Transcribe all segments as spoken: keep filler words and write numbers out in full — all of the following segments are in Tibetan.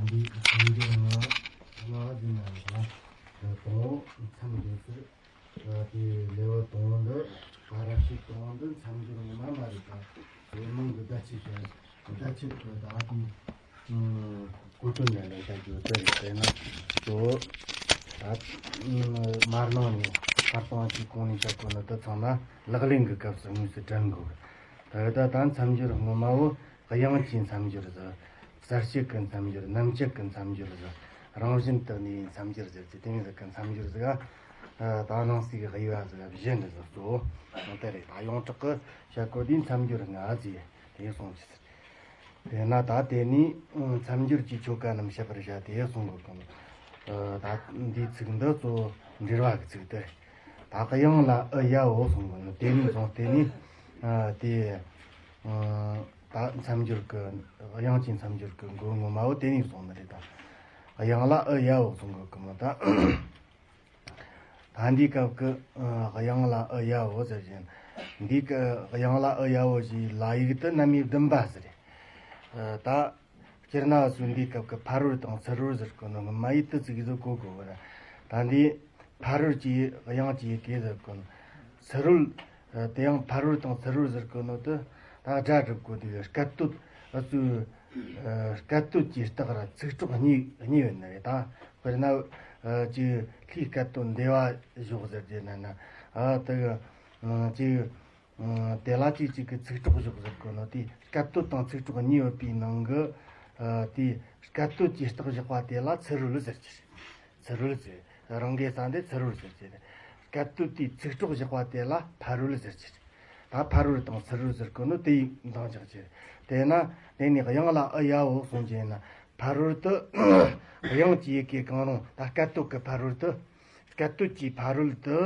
འདི་གི་མཚམས་སྦྱོར་ལྔ་ལྔ་ཟེར་ན་ཡང་དང་པོ་མཚམས་སྦྱོར་ཟེར། དེ་ལེའུ་དང་པོ་འདི་ཀ་ར་ཤི་དང་པོ་འདི་མཚམས་སྦྱོར་ངོ་མ་མ་རེད་ད། དེ་མིང་གི་བརྡ་ཆད་བྱས། བརྡ་ཆད་ཀྱི་ད་དེ་གོ་དོན་ལ་ལ་བརྡ་རྒྱུ་དེ་རེད། དེ་ན་གཙོ་བོ་ད་མར་ནང་ནས་ཁར་སང་ཅིག་གོང་ནས་བཤད་གོ་ནི་དེ་ཚང་མ་ལག་ལེན་གྱི་སྐབས་སུ་དངོས་སུ་དྲན་དགོས། ད་ད་ད་མཚམས་སྦྱོར་ངོ་མ་བོ་དབྱངས་ཀྱི་མཚམས་སྦྱོར་ཟེར། གསལ་བྱེད་ཀྱི་མཚམས་སྦྱོར། རྣམ་བཅད་ཀྱི་མཚམས་སྦྱོར་ཟེར། རང་བཞིན་དུ་གནས་པའི་མཚམས་སྦྱོར་ཟེར་གྱི་དེ་ནས་ཟེར་གྱི་མཚམས་སྦྱོར་ཟེར་ག་ད་སྣང་སྲིད་ཀྱི་དབྱེ་བ་ཟེར་བ་བཞི་འདི་ཟེར་གཙོ་བོ་དེ་རེད། ད་ཡོངས་གྲགས་ཀྱི་བཤད་གོ་དུས་མཚམས་སྦྱོར་ལྔ་ཟེར་དེ་གསུངས་ཀྱི་ཟེར། དེས་ན་ད་དེ་ནས་མཚམས་སྦྱོར་གྱི་ཆོ་ག་རྣམས་བཤད་པར་བྱ་སྟེ་གསུང་གི་གོ། ད་འདིའི་ཚིག་འདི་གཙོ་བོ་འགྲེལ་བ་གི་ཚིག་དེ་རེད། ད་དབྱངས་ལ་ཨི་ཡ་འོ་གསུང་གི་ནོ་དེ་ནས་བཟུང་སྟེ་ནི་དེ། ད་མཚམས་སྦྱོར་གྱི་དབྱངས་ཀྱི་མཚམས་སྦྱོར་གྱི་མགོ་ངོ་མ་བོ་དེ་ནས་བཟུང་ནི་རེད་ད། དབྱངས་ལ་ཨི་ཡ་འོ་གསུང་གི་གི་མོ་ད། ད་འདིའི་སྐབས་ཀྱི་དབྱངས་ལ་ཨི་ཡ་འོ་ཟེར་བཞིན། འདིའི་སྐབས་དབྱངས་ལ་ཨི་ཡ་འོ་ཞེས་ལ་ཡིག་ཏུ་རྣམ་དབྱེ་བདུན་པ་ཟེར། ད་སྤྱིར་ན་སུ་འདིའི་སྐབས་ཀྱི་ཕ་རོལ་དང་ཚུ་རོལ་ཟེར་གོ་ནོ་མ་ཡིག་ཏུ་ཚིག་གི་ཟིག་གོ་དགོས་པར། ད་འདི་ཕ་རོལ་གྱི་དབྱངས་ཀྱི་ཡི་གེ་ཟེར་གོ་ནོ། ཚུ་རོལ། དེ་ཡང་ཕ་རོལ་དང་ཚུ་རོལ་ཟེར་གོ་ནོ་དེ་ད་སྒྲ་སྒྲུབ་གོ་དུས་སྐད་དོད་ཨ་ཚུ། སྐད་དོད་ཀྱི་རྟགས་ར་ཚིག་གྲོགས་གཉིས་གཉིས་ཡོད་ནི་རེད་ད། དཔེར་ན་ཅིག་ལྷའི་སྐད་དོད་འདས་པ་བཞག་ཟེར་རྒྱུ་ན་ན་ཨ་དེ་གི་ཅིག་དེ་ལ་ཅིག་ཅིག་གི་ཚིག་གྲོགས་བཞག་ཟེར་གོ་ནོ་དེ་སྐད་དོད་དང་ཚིག་གྲོགས་གཉིས་ཡོད་པའི་ནང་གི་དེ་སྐད་དོད་ཀྱི་རྟགས་བཞག་པ་དེ་ལ་ཚུ་རོལ་ཟེར་གྱི་རེད། ཚུ་རོལ་ཟེར། རང་གི་ས་འདི་ཚུ་རོལ་ཟེར་གྱི་རེད། སྐད་དོད་དེའི་ཚིག་གྲོགས་བཞག་པ་དེ་ལ་ཕ་རོལ་ཟེར་གྱི་རེད། ད་ཕ་རོལ་དང་ཚུ་རོལ་ཟེར་གོ་ནོ་དེ་ཡི་འདང་རྒྱག་གྱི་རེད། དེས་ན་དེ་ནས་དབྱངས་ལ་ཨི་ཡ་འོ་གསུང་རྒྱུ་ཡིན་ན་ཕ་རོལ་དུ་དབྱངས་ཀྱི་ཡི་གེ་གང་རུང་ད་སྐད་དོད་ཀྱི་ཕ་རོལ་དུ། སྐད་དོད་ཀྱི་ཕ་རོལ་དུ་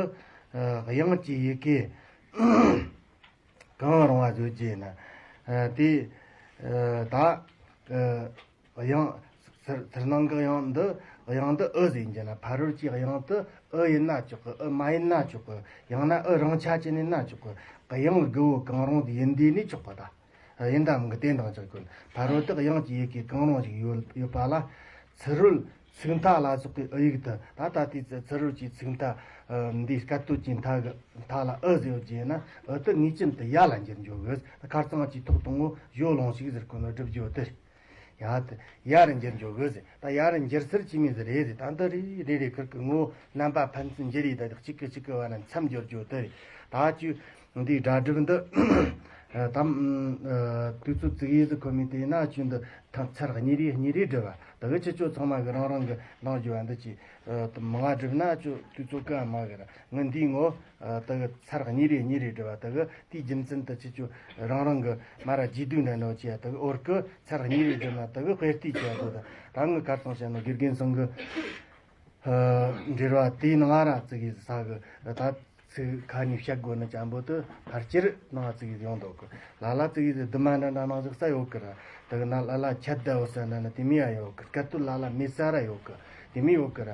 དབྱངས་ཀྱི་ཡི་གེ་གང་རུང་བ་བཟོ་རྒྱུ་ཡིན་ན། དེ་ད་དབྱངས་ཚུར་ཚུར་སྣང་གི་དབྱངས་འདི་དབྱངས་འདི་ཨི་ཟེར་རྒྱུ་ན་ཕ་རོལ་གྱི་དབྱངས་དེ་ཨི་ཡིན་ན་ཆོག་གི། ཨི་མ་ཡིན་ན་ཆོག་གི། ཡང་ན་ཨི་རང་ཆ་ཅན་ཡིན་ན་ཆོག་གི། དབྱངས་དགུ་བོ་གང་རུང་དེ་ཡིན་དེ་ནི་ཆོག་པ་ད། ཡིན་དམ་གི་དེ་འདང་རྒྱག་དགོས། ཕ་རོལ་དུ་དབྱངས་ཀྱི་ཡི་གེ་གང་རུང་ཞིག་ཡོད་ཡོད་པ་ལ། ཚུ་རོལ་ཚིག་མཐའ་ལ་སོགས་པའི་ཨི་ཡིག་དེ་ད་ལྟ་དེའི་ཚུ་ཚུ་རོལ་གྱི་ཚིག་མཐའ་འདིའི་སྐད་དོད་ཀྱི་མཐའ་གི་མཐའ་ལ་ཨི་ཟེར་ཡོད་རྒྱུ་ཡིན་ན་ཨི་དེ་ངེས་ཅན་དུ་ཡ་ལ་འགྱུར་འགྱོ་གི། ཁར་སང་གི་ཐོག་དང་པོ་ཞོ་ལོང་ཞིག་ཟེར་གོ་ནོ་སྒྲུབ་རྒྱུ་དེ་རེད། ཡ་དེ་ཡ་རུ་འགྱུར་འགྱོ་གི་ཟེར། ད་ཡ་རུ་འགྱུར་སར་ཅི་མི་ཟེར་རེད་ཟེར། ད་འདི་རེ་རེ་རེ་ཁུར་གི་ངོ་རྣམ་པ་ཕན་ཚུན་འགྱུར་རེ་ད་གཅིག་གི་གཅིག་གི་བར་ན་མཚམས་སྦྱོར་རྒྱུ་དེ་རེད། ད་ཅུ་འདིའི་སྒྲ་སྒྲུབ་འདི་དམ་དུས་ཚོད་ཙིག་ཡིས་ཟིག་ཁོ་མི་དེ་ན་ཅུ་འདི་ཐང་ཚར་གཉིས་རེ་གཉིས་རེ་སྒྲུབ་པ། ད་གི་ཁྱེད་ཆོ་ཚང་མ་གི་རང་རང་གི་འདང་རྒྱུ་བ་འདི་ཅི་མང་ང་སྒྲུབ་ན་ཅུ་དུས་ཚོད་ག་མ་གི་ར་ངི་འདིའི་ངོ་ད་གི་ཚར་གཉིས་རེ་གཉིས་རེ་སྒྲུབ་པ། ད་གི་དེའི་རྒྱུ་མཚན་དུ་ཁྱེད་ཆོ་རང་རང་གི་མ་ར་རྗེས་ཟློས་འདྲ་འདྲ་བོ་བྱས། ད་གི་འོར་གི་ཚར་གཉིས་རེ་སྒྲུབ་ན་ད་གི་དཔེ་ལྟས་བྱས་གོ། ད་ད་ངི་གར་སང་བཤད་ནོ་དགེ་རྒན་ཚང་གི་འབྲེལ་བ་དེའི་ནང་ར་ཙིག་གིས་ས་གི་ད་ཚིག་ཁ་ནས་བཤད་དགོས་ནི་ཅན་པོ་དེ་ཕལ་ཆེར་ནང་ཙིག་གིས་ཡོང་འདུག་གི། ལ་ལ་ཙིག་གིས་དུ་མ་འདྲ་འདྲ་ནང་ཟིག་ས་ཡོད་གི་ར། དེ་གི་ན་ལ་ལ་ཁྱད་ད་བོ་ས་འདྲ་ན་དེ་མི་ཡ་ཡོད་གི། སྐད་དོད་ལ་ལ་མེད་ས་ར་ཡོད་གི། དེ་མི་ཡོད་གི་ར།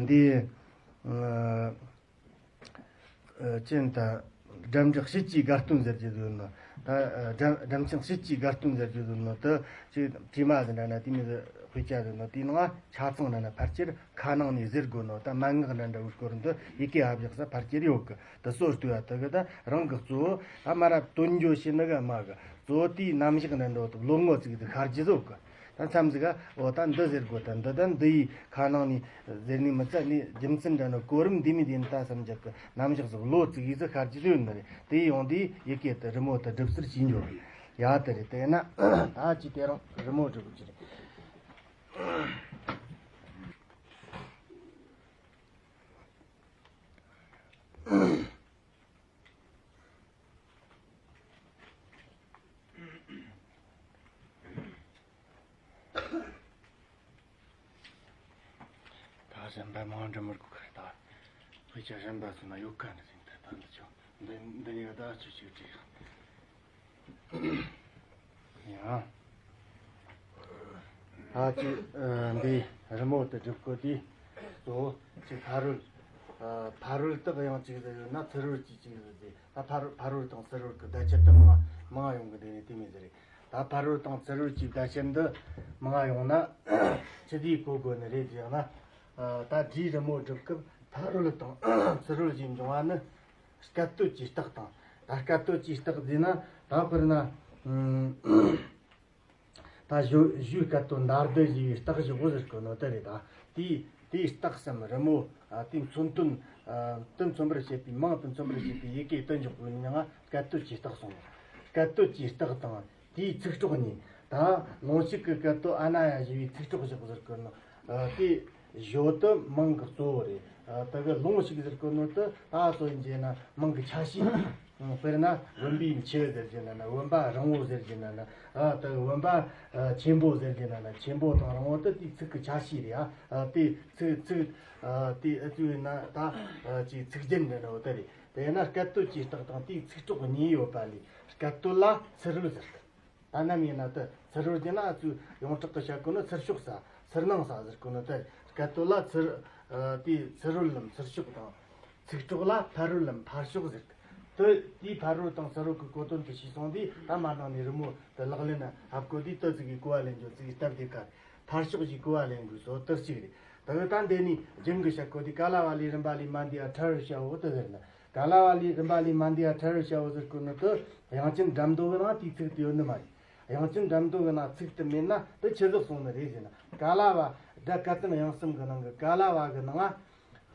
ད་འདི་ཅན་ད་སྒྲ་འཇགས་ཕྱིད་ཀྱི་དགའ་སྟོན་ཟེར་གྱི་ཡོད་ནོ། ད་སྒྲ་སྒྲ་འཇགས་ཕྱིད་ཀྱི་དགའ་སྟོན་ཟེར་གྱི་ཡོད་ནོ། ད་ཅིག་བྲིས་མ་ཟེར་འདྲ་ན་དེ་མི་ཟེར་དཔེ་ཆ་ཟེར་ནོ། དེའི་ནང་ཆ་ཚང་འདྲ་ན་ཕལ་ཆེར་ཁ་ནང་ནས་ཟེར་དགོས་ནོ། ད་མན་ངག་འདྲ་འདྲ་བོའི་སྐོར་འདི་ཡི་གེ་ཨ་བཞག་ས་ཕལ་ཆེར་ཡོད་གི། ད་སོ་ལྟོས་ཡ་ད་གི་ད་རང་གི་གཙོ་བོ་ད་མ་ར་དོན་བརྗོད་བྱེད་ནི་ག་མ་གི། གཙོ་བོ་དེའི་རྣམ་གཞག་འདྲ་འདྲ་བོ་ད་ལོ་ངོ་ཙིག་གི་ཤར་རྒྱུ་ཟིག་གི། ད་མཚམས་ཟིག་ག་འོ་ད་འདི་ཟེར་དགོས། ད་འདི་ད་འདི་ཡི་ཁ་ནང་ནས་ཟེར་ནས་མི་ཚད་ནས་རྒྱུ་མཚན་འདྲ་ནི་གོ་རིམ་འདི་མི་འདི་ནི་ད་བསམ་རྒྱག་གི། རྣམ་གཞག་ཟིག་ལོ་ཙིག་གི་ཟིག་ཤར་རྒྱུ་ཟིག་ཡོད་ནི་རེད། དེ་ཡོང་དུས་ཡི་གེ་དེ་རི་མོ་དེ་སྒྲུབ་སར་བྱིན་འཇོག་གི། ཡ་དེ་རེད། དེ་ན་ད་ཅི་དེ་རང་རི་མོ་སྒྲུབ་གི་རེད། ད་གཞན་པ་མང་འདྲ་མི་དགོས་གི། ད་དཔེ་ཆ་གཞན་པ་ཚོ་ན་ཡོད་ག་ནི་ཟིན། ད་ད་འདི་ཆོ་འདི་འདི་ནི་ད་ཆོ་ཆོ་བྲིས། ཡང་ད་ཅི་འདི་རི་མོ་དེ་སྒྲུབ་གོ་དུས་གཙོ་བོ་ཅི་ཕ་རོལ། ཕ་རོལ་དག་ཡང་ཅིག་ཟེར་ཡོད་ན་ཚུ་རོལ་གྱི་ཅིག་ཟེར་ཏེ། ད་ཕ་རོལ་ཕ་རོལ་དང་ཚུ་རོལ་གྱི་བརྡ་ཆད་དུ་མང་མང་ཡོང་གི། འདི་ནི་དེ་མི་ཟེར་རེད། ད་ཕ་རོལ་དང་ཚུ་རོལ་གྱི་བརྡ་ཆད་འདི་མང་ང་ཡོང་ན་ཅི་དེའི་གོ་དགོས་ནི་རེད་ཟེར་ན། ད་སྒྲའི་རི་མོ་སྒྲུབ་སྐབས་ཕ་རོལ་དང་ཚུ་རོལ་གྱི་འབྱུང་བ་ནི་སྐད་དོད་ཀྱི་རྟགས་དང་། ད་སྐད་དོད་ཀྱི་རྟགས་ཟེར་ན། ད་དཔེར་ན། ད་གཞུ་གཞུའི་སྐད་དོད་འདར་འདི་ཞེས་པའི་རྟགས་ཞོག་ཟེར་གོ་ནོ་དེ་རེད། ད་དེའི་དེའི་རྟགས་སམ་རི་མོ། ཨ། དེའི་མཚོན་དོན། ཨ། དེ་མཚོན་པར་བྱེད་པའི་མིང་དེ་མཚོན་པར་བྱེད་པའི་ཡི་གེ་དེ་འཇོག་པའི་མིང་ང་སྐད་དོད་ཀྱི་རྟགས་སོང་། སྐད་དོད་ཀྱི་རྟགས་དང་དེའི་ཚིག་གྲོགས་གཉིས། ད་ལུང་ཞིག་གི་སྐད་དོད་ཨ་ན་ཡ་ཞེས་པའི་ཚིག་གྲོགས་ཞོག་ཟེར་གོ་ནོ། ཨ། དེ་གཞུ་དེ་མིང་གི་གཙོ་བོ་རེད། ཨ། དེ་གི་ལུང་ཞིག་ཟེར་གོ་ནོ་དེ་ད་སོ་ཡིན་རྗེས་ན་མིང་གི་ཆ་ཤས། དཔེར་ན་བུམ་པའི་མཆུ་ཟེར་གྱི་ན་ན། བུམ་པ་རིང་བོ་ཟེར་གྱི་ན་ན། ཨ། དེ་བུམ་པ་ཆེན་པོ་ཟེར་གྱི་ན་ན། ཆེན་པོ་དང་རིང་བོ་དེ་དེའི་ཚིག་གི་ཆ་ཤས་རེད། ཨ། ཨ། དེའི་ཚིག་ཚིག་ཨ། དེའི་ཨ་ཚུལ་ཡིན་ན་ད་ཅིག་ཚིག་རྒྱན་འདྲ་འདྲ་བོ་དེ་རེད། དེ་ཡིན་ན་སྐད་དོད་ཀྱི་རྟགས་དང་དེའི་ཚིག་གྲོགས་གཉིས་ཡོད་པ་ལས་སྐད་དོད་ལ་ཚུ་རོལ་ཟེར། ད་ནམ་ཡིན་ན་དེ་ཚུ་རོལ་གྱི་ན་ཨ་ཚུལ་ཡོངས་གྲགས་ཀྱི་བཤད་གོ་ནི་ཚུར་ཤོག་ས་ཚུར་སྣང་ས་ཟེར་གོ་ནི་དེ་རེད། སྐད་དོད་ལ་ཚུར། ཨ། དེའི་ཚུ་རོལ་ལམ་ཚུར་ཤོག་དང་། ཚིག་གྲོགས་ལ་ཕ་རོལ་ལམ་ཕར་ཕྱོགས་ཟེར། དེ་དེའི་ཕ་རོལ་དང་ཚུ་རོལ་གྱི་གོ་དོན་དེ་ཤེས་སོང་དུས་ད་མ་ནང་ནས་རི་མོ་དེ་ལག་ལེན་ན་ཧབ་གོ་དུས་དེ་ཚིག་གི་གོ་བ་ལེན་རྒྱུ་ཚིག་སྟབས་བདེ་ག་ཕར་ཕྱོགས་ཀྱི་གོ་བ་ལེན་དགོས་སོ་དེ་གཅིག་རེད། དེ་གི་ད་འདི་ནས་རྒྱུན་གྱི་བཤད་གོ་དུས་ག་ལ་བ་ལས་རིམ་པ་ལས་མ་འདས་པ་ཕྲ་རོལ་བྱའོ་དེ་ཟེར་ན། ག་ལ་བ་ལས་རིམ་པ་ལས་མ་འདས་པ་ཕྲ་རོལ་བྱའོ་ཟེར་གོ་ནི་དེ་དབྱངས་ཅན་སྒྲ་མདོ་གི་ནང་དེའི་ཚིག་དེ་ཡོད་ནི་མ་རེད། དབྱངས་ཅན་སྒྲ་མདོ་གི་ནང་ཚིག་དེ་མེད་ན་དེ་ཆི་ཟིག་སོང་ནི་རེད་ཟེར་ན། ག་ལ་བ། སྒྲ་སྐད་དོད་དབྱངས་གསུམ་གི་ནང་གི་ག་ལ་བ་གི་ནང་ང་།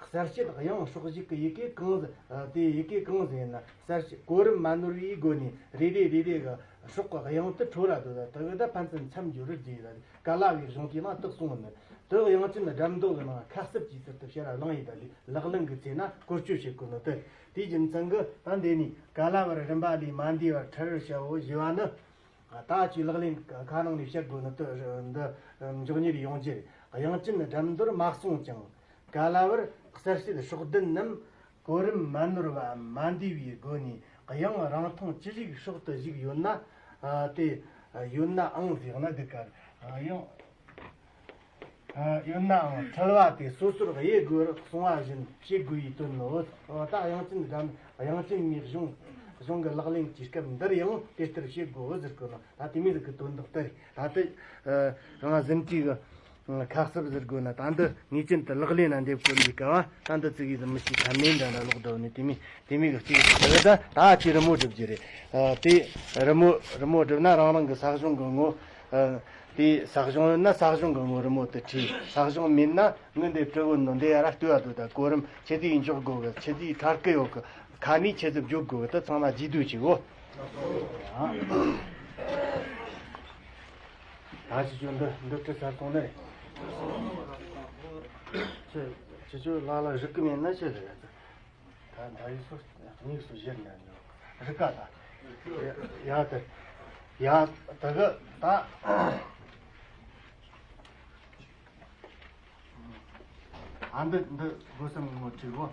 གསལ་བྱེད་དབྱངས་སྲོག་ཞུགས་ཀྱི་ཡི་གེ་གང་ཟིག་དེ་ཡི་གེ་གང་ཟིག་ཡིན་ན་གསལ་བྱེད་གོ་རིམ་མ་ནོར་བའི་སྒོ་ནས་རེ་རེ་རེ་རེ་གི་སྲོག་གི་དབྱངས་དེ་འཕྲོ་ར་དོ་ད་དེ་གི་ད་ཕན་ཚུན་མཚམས་སྦྱོར་རེ་བགྱིས་ད་ག་ལ་བའི་གཞུང་དེའི་ནང་དེ་གསུངས་ནི། དེ་དབྱངས་ཅན་སྒྲ་མདོ་གི་ནང་ཁ་གསབ་ཀྱི་ཚུལ་དུ་བཤད་ར་བླངས་ཡིན་ད་ལས་ལག་ལེན་གི་ཚེ་ན་བཀོལ་སྤྱོད་བྱེད་དགོས་ནི་དེ། དེའི་རྒྱུ་མཚན་གི་ད་འདི་ནས་ག་ལ་བར་རིམ་པ་ལས་མ་འདས་པར་ཕྲ་རོལ་བྱའོ་ཞེས་པ་ནི། ད་ཅིག་ལག་ལེན་ཁ་ནང་ནས་བཤད་དགོས་ནི་དེ་འདི་མགྱོགས་མྱུར་ཡོང་རྒྱུ་རེད། དབྱངས་ཅན་སྒྲ་མདོར་མ་གསུངས་ཀྱང་། ག་ལ་བར་གསལ་བྱེད་སྲོག་ལྡན་རྣམས་གོ་རིམ་མ་ནོར་བ་མ་འདས་པའི་སྒོ་ནས་དབྱངས་རིང་ཐུང་ཅི་ཞིག་སྲོག་ཏུ་བཞུགས་ཡོད་ན། ཨ། དེ་ཡོད་ནའང་ཟེར་ན་འདི་གར་ཡང་། ཨ། ཡོད་ནའང་འཁྲུལ་བ་དེ་སོ་སོར་དབྱེ་དགོས་རིགས་གསུང་བ་བཞིན་བྱེད་དགོས་པའི་དོན་ནོ། ད་དབྱངས་ཅན་སྒྲ་དབྱངས་ཅན་ནས་གཞུང་གཞུང་གི་ལག་ལེན་གྱི་སྐབས་འདིར་ཡང་དེ་ལྟར་བྱེད་དགོས་ཟེར་གོ་ནོ། ད་དེ་མོ་ཟིག་གི་དོན་དག་དེ་རེད། ད་དེ་རང་ཟིན་བྲིས་གི་ཁ་གསབ་ཟེར་དགོས་ན། ད་འདི་ངེས་ཅན་དུ་ལག་ལེན་ན་འདེབས་དགོས་འདི་སྐབས་ད་འདི་ཚིག་གིས་མི་ཤེས་ཐ་མེད་འདྲ་འདྲ་ལོག་འགྲོ་ནི་དེ་མོ་དེ་མོ་གི་གཅིག་ཟེར་ད་ད་ཅི་རི་མོ་སྒྲུབ་རྒྱུ་རེད། དེ་རི་མོ་རི་མོ་སྒྲུབ་ན་རང་རང་གི་ས་གཞུང་གི་ངོ་། དེ་ས་གཞུང་ཡོད་ན་ས་གཞུང་གི་ངོ་རི་མོ་དེ་བྲིས། ས་གཞུང་མེད་ན་ངི་འདི་བྲི་བོ་ནོ་འདི་ཡ་ར་ལྟོས་ཡ་དུ་ད་གོ་རིམ་ཆི་དེ་འཇོག་དགོ་གི་ཆི་དེ་ཐར་གི་ཡོད་གི་ཁ་ནས་ཆི་ཟིག་བརྗོད་དགོ་གི་དེ་ཚང་མ་རྗེས་ཟློས་བྱེད་གོ། ད་ཅི་ཅོ་འདི་འདི་བྲི་ཚར་སོང་ནི་རེད། ཁྱེད་ཁྱེད་ཚོ་ལ་ལ་རིག་གི་མེད་ན་ཆི་ཟིག་རེད། ད་ད་ཡིག་སོ་དངོས་སུ་གཞིར་ཉར་ཉོ། རི་ཀ་ད། ཡ་ད། ཡ་ད་གི་ད། ཨ་འདི་འདི་སྒོ་སམ་ངོ་ཁྲིད་གོ།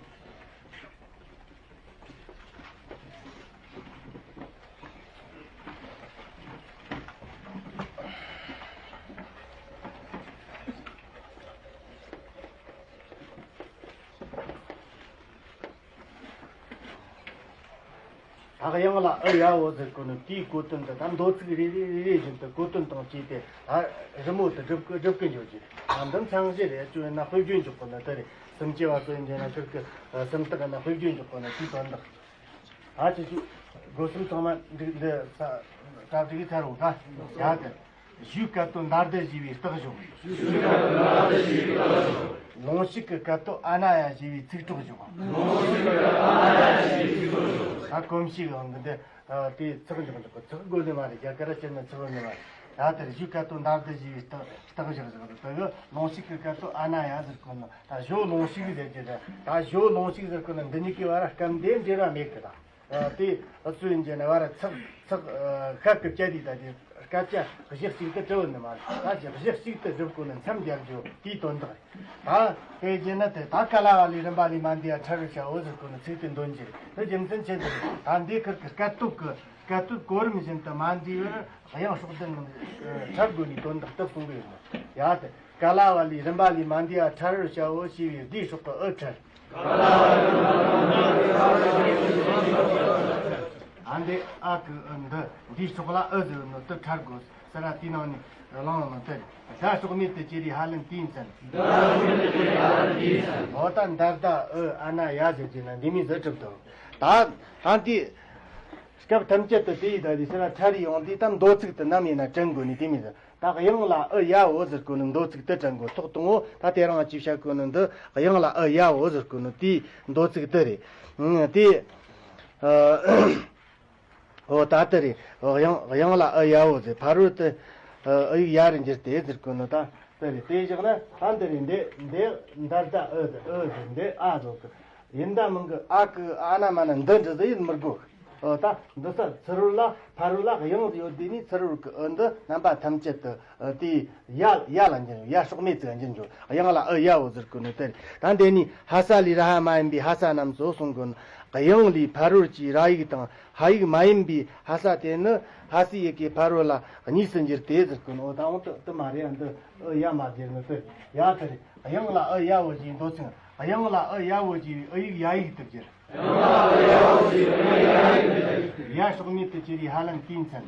ད་ག་ཡང་ལ་ཨི་ཡ་འོ་ཟེར་གོ་ནི་དེའི་གོ་དོན་དུ་ད་མདོ་ཚིག་རེ་རེ་རེ་རེ་བཞིན་དུ་གོ་དོན་དང་བཅས་ཏེ་ད་རི་མོ་དུ་སྒྲུབ་སྒྲུབ་ཀི་འཇོག་རྒྱུ་རེད། ད་འདི་མཚན་གཞི་རེད། ཅོ་ཡིན་ན་དཔེ་བརྗོད་འཇོག་གོ་ན་དེ་རེད། སུམ་ཅུ་བ་ཚོ་ཡིན་དེ་ན་ཁིར་གི་སུམ་རྟགས་ཡིན་ན་དཔེ་བརྗོད་འཇོག་གོ་ན་དེའི་དོན་དག་ཨ་ཅི་ཅི། སྒོ་གསུམ་ཚང་མ་འགྲིག་འདི་ས་གྲ་སྒྲིག་ཚར་འོང་ད། ཡ་གི། གཞུའི་སྐད་དོད་འདར་འདི་ཞེས་པའི་རྟགས་ཞོག་ལུང་ཞིག་གི་སྐད་དོད་ཨ་ན་ཡ་ཞེས་པའི་ཚིག་གྲོགས་ཞོག་ད་གོམས་གཤིས་གང་གི་འདི་དེ་ཚགས་འཇོག་འཇོག་གི་ཚགས་དགོས་ནི་མ་རེད། རྒྱ་གར་ཕྱིར་ན་ཚགས་ཡོད་ནི་མ་རེད། ད་དེར་གཞུའི་སྐད་དོད་འདར་འདི་ཞེས་པའི་རྟགས་རྟགས་ཞོག་ཞོག་དེ་གི་ལུང་ཞིག་གི་སྐད་དོད་ཨ་ན་ཡ་ཟེར་གོ་ནོ། ད་གཞུ་ལུང་ཞིག་ཟེར་གྱི་རེད། ད་གཞུ་ལུང་ཞིག་ཟེར་གོ་ནོ་འདི་གཉིས་ཀྱི་བར་སྐབས་འདི་འབྲེལ་བ་མེད་གི་ད། ཨ། དེ་ཨ་སུ་ཡིན་གྱི་ནི་བར་ཚགས་ཚགས་ཤ་སྐུ་བཅད་དེ་ད་དེ་སྐད་ཆ་གཞི་གཅིག་ཏུ་གྲུབ་ནི་མ་རེད། ད་ཅི་གཞི་གཅིག་ཏུ་སྒྲུབ་དགོས་ནི་མཚམས་རྒྱབ་རྒྱུ་དེའི་དོན་དག་རེད། ད་དེ་བྱས་ན་དེ་ད་ག་ལ་བ་ལས་རིམ་པ་ལས་མ་འདས་པ་ཕྲ་རོལ་བྱའོ་ཟེར་དགོས་ནི་ཚིག་དེ་འདོན་གྱི་རེད། དེ་རྒྱུ་མཚན་ཆེ་འདི་རེད། ད་འདི་ཁིར་གི་སྐད་དོད་ཀྱི་སྐད་དོད་གོ་རིམ་བཞིན་དུ་མ་འདས་པར་དབྱངས་སྲོག་ལྡན་ཕྲ་དགོས་ནི་དོན་དག་ཏུ་གསུང་གི་ཡོད་ནི་ཡ་དེ། ག་ལ་བ་ལས་རིམ་པ་ལས་མ་འདས་པ་ཕྲ་རོལ་བྱའོ་ཞེས་པའི་སྒྲའི་སྲོག་གི་ཨུ་ཕྲ། ག་ལ་བ་ལས་རིམ་པ་ལས་མ་འདས་པ་ཕྲ་རོལ་བྱའོ་ཞེས་པའི་སྒྲའི་སྲོག་གི་ཨུ་ཕྲ། ད་འདི་ཨ་གི་ཨུ་འདི་འདིའི་ཕྱོགས་ལ་ཨུ་ཟེར་ནོ་དེ་འཕྲལ་དགོས་ཟེར་ར། དེའི་ནང་ནས་བླངས་ལ་དེ་ཟླ་ཕྱོགས་མེད་དུ་གྱུར་པའི་ཧ་ལན་དེའི་མཚན། ཟླ་ཕྱོགས་མེད་དུ་གྱུར་པའི་ཧ་ལན་དེའི་མཚན། འོ་ད་འདར་ཟླ་ཨུ་ཨ་ན་ཡ་ཟེར་གྱི་ན་འདི་མི་ཟེར་གྲུབ་དོ། ད་ད་འདི་སྐབས་ཐམས་ཅད་དུ་དེ་ཡི་ད་དེ་ཟེར་ར་འཕྲལ་ཡོང་དུས་ད་མདོ་ཚིག་དུ་ནམ་ཡིན་ན་དྲན་དགོས་ནི་དེ་མི་ཟེར། ད་དབྱངས་ལ་ཨུ་ཡ་འོ་ཟེར་དགོས་ནི་མདོ་ཚིག་དེ་དྲན་དགོས། ཐོག་དང་པོ་ད་དེ་རིང་ཅིག་བཤད་དགོས་ནི་འདི་དབྱངས་ལ་ཨུ་ཡ་འོ་ཟེར་དགོས་ནི་དེའི་མདོ་ཚིག་དེ་རེད། ཨང་དེ་ཨ་འོ་ད་དེ་རེད། དབྱངས་དབྱངས་ལ་ཨུ་ཡ་འོ་ཟེར། ཕ་རོལ་དུ་ཨུ་ཡིག་ཡ་རུ་འགྱུར་ཏེ་ཟེར་དགོས་ནི་ད་དེ་རེད། དེ་བཞག་ན་ད་འདི་རེད། འདི་འདི་འདར་ཟླ་ཨུ་ཟེར། ཨུ་ཟེར། འདི་ཨ་ཟེར་གི་ཡིན་ད་མིན་གི། ཨ་གི་ཨ་ན་མ་ན་འདི་འདྲ་ཟིག་ཡིན་མི་དགོས། ཨོ་ད་འདི་ས་ཚུ་རོལ་ལ་ཕ་རོལ་ལ་དབྱངས་ཡོད་དེ་ནི་ཚུ་རོལ་གི་ཨུ་འདི་རྣམ་པ་ཐམས་ཅད་དུ་ཨུ་དེ་ཡ་ཡ་ལ་འགྱུར། ཡ་ཕྱོགས་མེད་ཚིག་འགྱུར་འགྱུར། དབྱངས་ལ་ཨུ་ཡ་འོ་ཟེར་གོ་ནི་དེ་རེད། ད་འདི་ནི་ཧ་ས་ལས་ར་ཧ་མ་ཡིན་པའི་ཧ་ས་རྣམས་སོ་གསུང་གོ་ནི། དབྱངས་ལས་ཕ་རོལ་གྱི་ར་ཡིག་དང་ཧ་ཡིག་མ་ཡིན་པའི་ཧ་ས་དེ་ནི་ཧ་སི་ཡི་གེ་ཕ་རོལ་ལ་གཉིས་སུ་འགྱུར་ཏེ་ཟེར་གོ་ནི། ཨོ་ད་འོང་དུ་དུ་མ་རེད། ཨ་འདི་ཨུ་ཡ་མ་འགྱུར་ནི་དེ་ཡ་དེ་རེད། དབྱངས་ལ་ཨུ་ཡ་འོ་ཞེས་མདོ་ཚིག་དབྱངས་ལ་ཨུ་ཡ་འོ་ཞེས་པའི་ཨུ་ཡིག་ཡ་ཡིག་ཏུ་འགྱུར། ཡ་ཕྱོགས་མེད་དུ་གྱུར་པའི་ཧ་ལན་དེའི་མཚན།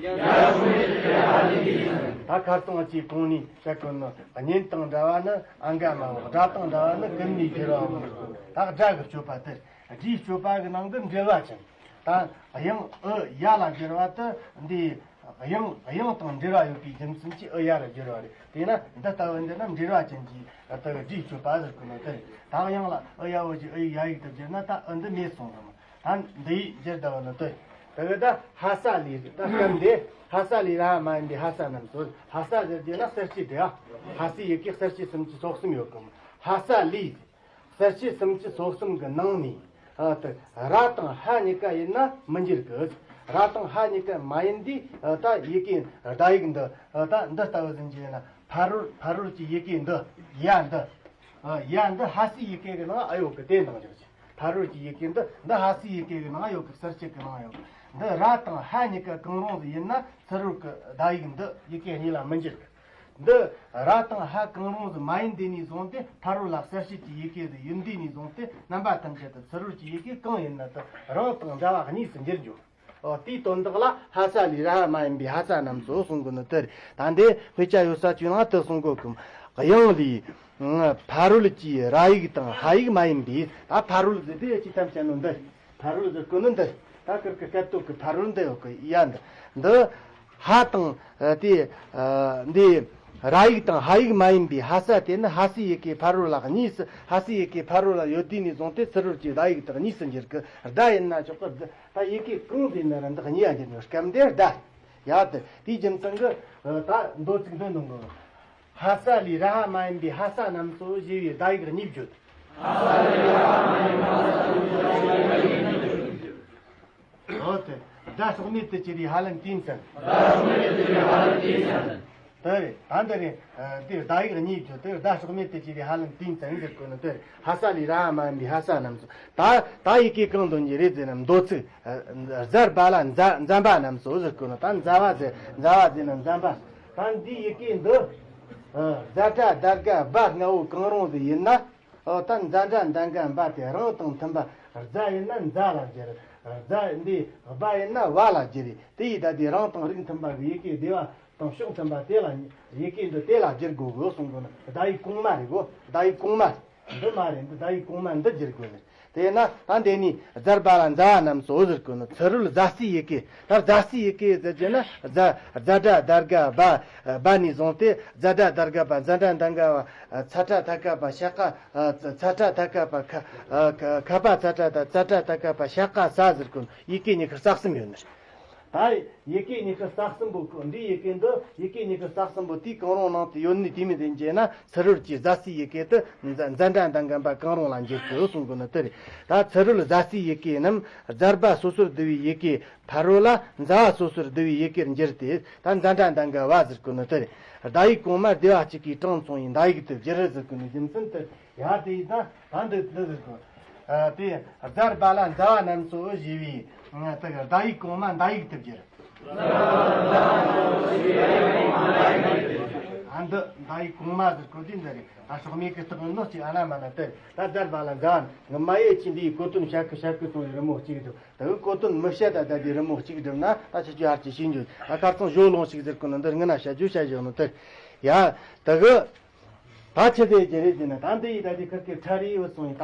ད་ཁ་སང་ཅིག་གོང་ནས་བཤད་གོ་ནོ། གཉེན་དང་འདྲ་བ་ནི་ཨང་ག་མའོ། དགྲ་དང་འདྲ་བ་ནི་ཀུན་ནས་བསྒྱུར་བའོ། ད་སྒྲ་གི་སྤྱོད་པ་དེ། སྒྲའི་སྤྱོད་པ་གི་ནང་གི་འབྲེལ་བ་ཅན། ད་དབྱངས་ཨུ་ཡ་ལ་བསྒྱུར་བ་དེ་འདི་དབྱངས་དབྱངས་དང་འབྲེལ་བ་ཡོད་པའི་རྒྱུ་མཚན་གྱིས་ཨུ་ཡ་ལ་བསྒྱུར་བ་རེད། དེས་ན་འདི་ལྟ་བུ་འདི་ན་འབྲེལ་བ་ཅན་གྱི་ལྟ་བུའི་སྒྲའི་སྤྱོད་པ་ཟེར་གོ་ནོ་དེ་རེད། ད་དབྱངས་ལ་ཨུ་ཡ་འོ་ཞེས་ཨུ་ཡིག་ཡ་ཡིག་ཏུ་བསྒྱུར་ན་ད་ཨུ་འདི་མེད་སོང་ཟེར་མོ། ད་འདི་ཡིག་འགྱུར་ལྟ་བུ་ནི་དེ། དེ་གི་ད་ཧ་ས་ལས་ད་སྐབས་འདི་ཧ་ས་ལས་ར་ཧ་མ་ཡིན་པའི་ཧ་ས་རྣམས་སོ། ཧ་ས་ཟེར་རྒྱུ་ན་གསལ་བྱེད་དེ། ཨ་ཧ་སི་ཡི་གེ་གསལ་བྱེད་སུམ་ཅུ་སོ་གསུམ་ཡོད་གི་མོ། ཧ་ས་ལས། གསལ་བྱེད་སུམ་ཅུ་སོ་གསུམ་གི་ནང་ནས། ཨ་ད་ར་དང་ཧ་གཉིས་ཀ་ཡིན་ན་མི་འགྱུར་གི། ར་དང་ཧ་གཉིས་ཀ་མ་ཡིན་དུས་ཨ་ད་ཡི་གེ་བརྡ་ཡིག་འདི་ཨ་ད་འདི་ལྟ་བུ་ཟིན་གྱི་ཡིན་ན། ཕ་རོལ་ཕ་རོལ་གྱི་ཡི་གེ་འདི་ཡ་འདི། ཨ་ཡ་འདི་ཧ་སི་ཡི་གེ་གི་ནང་ཨ་ཡོད་གི། དེ་འདང་རྒྱག་ཅིག་ཕ་རོལ་གྱི་ཡི་གེ་འདི་འདི་ཧ་སི་ཡི་གེ་གི་ནང་ཡོད་གི། གསལ་བྱེད་གི་ནང་ཡོད་གི། འདི་ར་དང་ཧ་གཉིས་ཀ་གང་རུང་ཟིག་ཡིན་ན་ཚུ་རོལ་གི་བརྡ་ཡིག་འདི་ཡི་གེ་གཉིས་ལ་མི་འགྱུར་གི། འདི་ར་དང་ཧ་གང་རུང་ཟིག་མ་ཡིན་དུས་ནས་བཟུང་སྟེ། ཕ་རོལ་ལ་གསལ་བྱེད་ཀྱི་ཡི་གེ་ཟིག་ཡིན་དུས་ནས་བཟུང་སྟེ། རྣམ་པ་ཐམས་ཅད་དུ་ཚུ་རོལ་གྱི་ཡི་གེ་གང་ཡིན་ན་དེ་རང་དང་འདྲ་བ་གཉིས་སུ་འགྱུར་འགྱུར། ཨོ་དེའི་དོན་དག་ལ་ཧ་ས་ལས་ར་ཧ་མ་ཡིན་པའི་ཧ་ས་རྣམས་སོ་གསུང་གོ་ནི་དེ་རེད། ད་འདི་དཔེ་ཆ་ཡོད་ས་ཅིག་ནང་དེ་གསུང་གོ་གི། དབྱངས་ལས་ཕ་རོལ་གྱི་ར་ཡིག་དང་ཧ་ཡིག་མ་ཡིན་པའི། ད་ཕ་རོལ་ཟེར་དེ་ཅི་ཙམ་བཤད་ནོ་འདི། ཕ་རོལ་ཟེར་གོ་ནི་འདི། ད་ཀིར་ཀི་སྐད་དོད་ཀྱི་ཕ་རོལ་འདི་ཡོད་གི། ཡ་འདི་འདི། ཧ་དང་ཨ་དེ་ཨ་འདི་ར་ཡིག་དང་ཧ་ཡིག་མ་ཡིན་པའི་ཧ་ས་དེ་ནི་ཧ་སི་ཡི་གེ་ཕ་རོལ་ལ་གཉིས་སུ། ཧ་སི་ཡི་གེ་ཕ་རོལ་ལ་ཡོད་དུས་ནས་བཟུང་སྟེ་ཚུ་རོལ་གྱི་བརྡ་ཡིག་དག་གཉིས་སུ་འགྱུར་གི། བརྡ་ཡིན་ན་ཆོག་གི། ད་ཡི་གེ་གང་ཟེར་ན་ར་འདི་གཉིས་ཡ་འགྱུར་ནོ། སྐབས་འདིར་བརྡ། ཡ་དེ་དེའི་རྒྱུ་མཚན་གྱིས་ད་མདོ་ཚིག་འདི་ནང་གི། ཧ་ས་ལས་ར་ཧ་མ་ཡིན་པའི་ཧ་ས་རྣམས་སོ་ཞེས་པའི་བརྡ་ཡིག་གཉིས་བརྗོད། འོ་དེ། བརྡ་ཕྱོགས་མེད་དུ་གྱུར་པའི་ཧ་ལན་དེའི་མཚན། བརྡ་ཕྱོགས་མེད་དུ་གྱུར་པའི་ཧ་ལན་དེའི་མཚན། དེ་རེད། ད་འདི་རེད། ཨ་དེ་བརྡ་ཡིག་གཉིས་བརྗོད་དེ། བརྡ་ཕྱོགས་མེད་དུ་གྱུར་པའི་ཧ་ལན་དེའི་མཚན་ཟེར་གོ་ནི་དེ་རེད། ཧ་ས་ལས་ར་ཧ་མ་ཡིན་པའི་ཧ་ས་རྣམས་སོ། ད་ད་ཡི་གེ་གང་འདོན་གྱི་རེད་ཟེར་ན། མདོ་ཚིག་ཨ་ཟ་ར་བ་ལ་འཛའ་འཛའ་བ་རྣམས་སོ་ཟེར་གོ་ནི། ད་འཛའ་བ་ཟེར། འཛའ་བ་ཟེར་ན་འཛའ་བ། ད་འདི་ཡི་གེ་འདི་ཨ་ཛ་དྲ་དར་ག་བ་ལྔ་བོ་གང་རུང་ཟིག་ཡིན་ན། ཨོ་ད་འཛའ་དྲ་འདན་ག་འབའ་དེ་རང་དང་མཐུན་པ། རྫ་ཡིན་ན་འཛའ་ལ་བསྒྱུར། རྫ་འདི་བ་ཡིན་ན་བ་ལ་བསྒྱུར་རེད། དེ་ཡི་ད་དེ་རང་དང་རིགས་མཐུན་པ་གི་ཡི་གེ་སྡེ་བ་དང་ཕྱོགས་མཐུན་པ་དེ་ལ། ཡི་གེ་འདི་དེ་ལ་བསྒྱུར་དགོས་གོ་གསུང་གོ་ནི། བརྡ་ཡིག་གོང་མ་རེད་གོ། བརྡ་ཡིག་གོང་མ་རེད། འདི་མ་རེད། འདི་བརྡ་ཡིག་གོང་མ་འདི་བསྒྱུར་དགོས་ནི། དེས་ན་ད་འདི་ནི་ཛར་བ་ལ་འཛའ་བ་རྣམས་སོ་ཟེར་གོ་ནི། ཚུ་རོལ་ཛ་སི་ཡི་གེ། ད་ཛ་སི་ཡི་གེ་ཟེར་གྱི་ན། ཛ་ཛ་དྲ་དར་ག་བ། བ་ནས་བཟུང་སྟེ་ཛ་དྲ་དར་ག་བ། འཛའ་དྲ་འདན་ག་བ། ཚ་དྲ་ཐ་ཀ་པ། ཤ་ཀ་ཚ་དྲ་ཐ་ཀ་པ། ཁ་ཁ་པ་ཚ་དྲ་ད། ཙ་དྲ་ཐ་ཀ་པ། ཤ་ཀ་ས་ཟེར་གོ་ནི། ཡི་གེ་ཉི་ཤུ་རྩ་གསུམ་ཡོད་ནི། ད་ཡི་གེ་ཉི་ཤུ་རྩ་གསུམ་པོ་ཁོ། འདི་ཡི་གེ་འདི་ཡི་གེ་ཉི་ཤུ་རྩ་གསུམ་པོ་དེའི་གང་རུང་ནང་དུ་ཡོད་ནི་དེ་མི་དེ་འཇལ་ན། ཚུ་རོལ་གྱི་ཛ་སི་ཡི་གེ་དེ་འཛའ་འཛའ་དྲ་འདན་ག་འབའ་གང་རུང་ལ་འགྱུར་གི་གསུང་གི་ནི་དེ་རེད། ད་ཚུ་རོལ་ཛ་སི་ཡི་གེ་རྣམས་ཛར་བ་སོ་སོར་བསྡུ་བའི་ཡི་གེ་ཕ་རོལ་ལ་འཛའ་བ་སོ་སོར་བསྡུ་བའི་ཡི་གེར་འགྱུར་ཏེ། ད་འཛའ་དྲ་འདན་ག་བ་ཟེར་གི་ནི་དེ་རེད། བརྡ་ཡིག་གོང་མ་སྡེ་བ་གཅིག་གི་གྲངས་མཚུངས་པའི་བརྡ་ཡིག་ཏུ་བསྒྱུར་ཟེར་གི་ནི་རྒྱུ་མཚན་དེ། ཡ་དེ་ཡིན་ན་ད་འདི་འདི་ཟེར་གི། ཨ་དེ་ཛར་བ་ལ་འཛའ་བ་རྣམས་སོ་ཞེས་པའི་དེ་གི་བརྡ་ཡིག་གོང་མ་བརྡ་ཡིག་ཏུ་བསྒྱུར། འདི་མདའ་ཡི་གོང་མ་ཟེར་གོ་དུས་འདི་རེད། ད་སྲོག་མེད་ཀྱི་རྟགས་ཡིན་ནོ་ཅིག་ཨ་ན་མ་ན་དེ་ད་སྡར་བ་ལ་མཛའ་ནི་མ་ཡེ་ཅི་འདིའི་གོ་དོན་བཤད་ཀི་བཤད་ཀི་སོང་བའི་རི་མོ་གཅིག་འདུག་ད་གི་གོ་དོན་མི་བཤད་ད་ད་དེ་རི་མོ་གཅིག་བསྒྲུབ་ན་ད་ཆི་ཆུ་ཧར་གྱི་ཤིང་འཇུ་ད་ཁ་ཚང་ཞོ་ལོང་ཞིག་ཟེར་གོ་ནི་འདི་ངི་ན་བཤད་རྒྱུ་བཤད་བཞག་ནི་དེ་ཡ་ད་གི་ད་ཆི་དེ་ཅི་རེད་ཟེར་ན་ད་འདི་ཡི་ད་དེ་ཁིར་ཀི་ཁྲ་རི་ཡོད་སོང་ཡི་ད་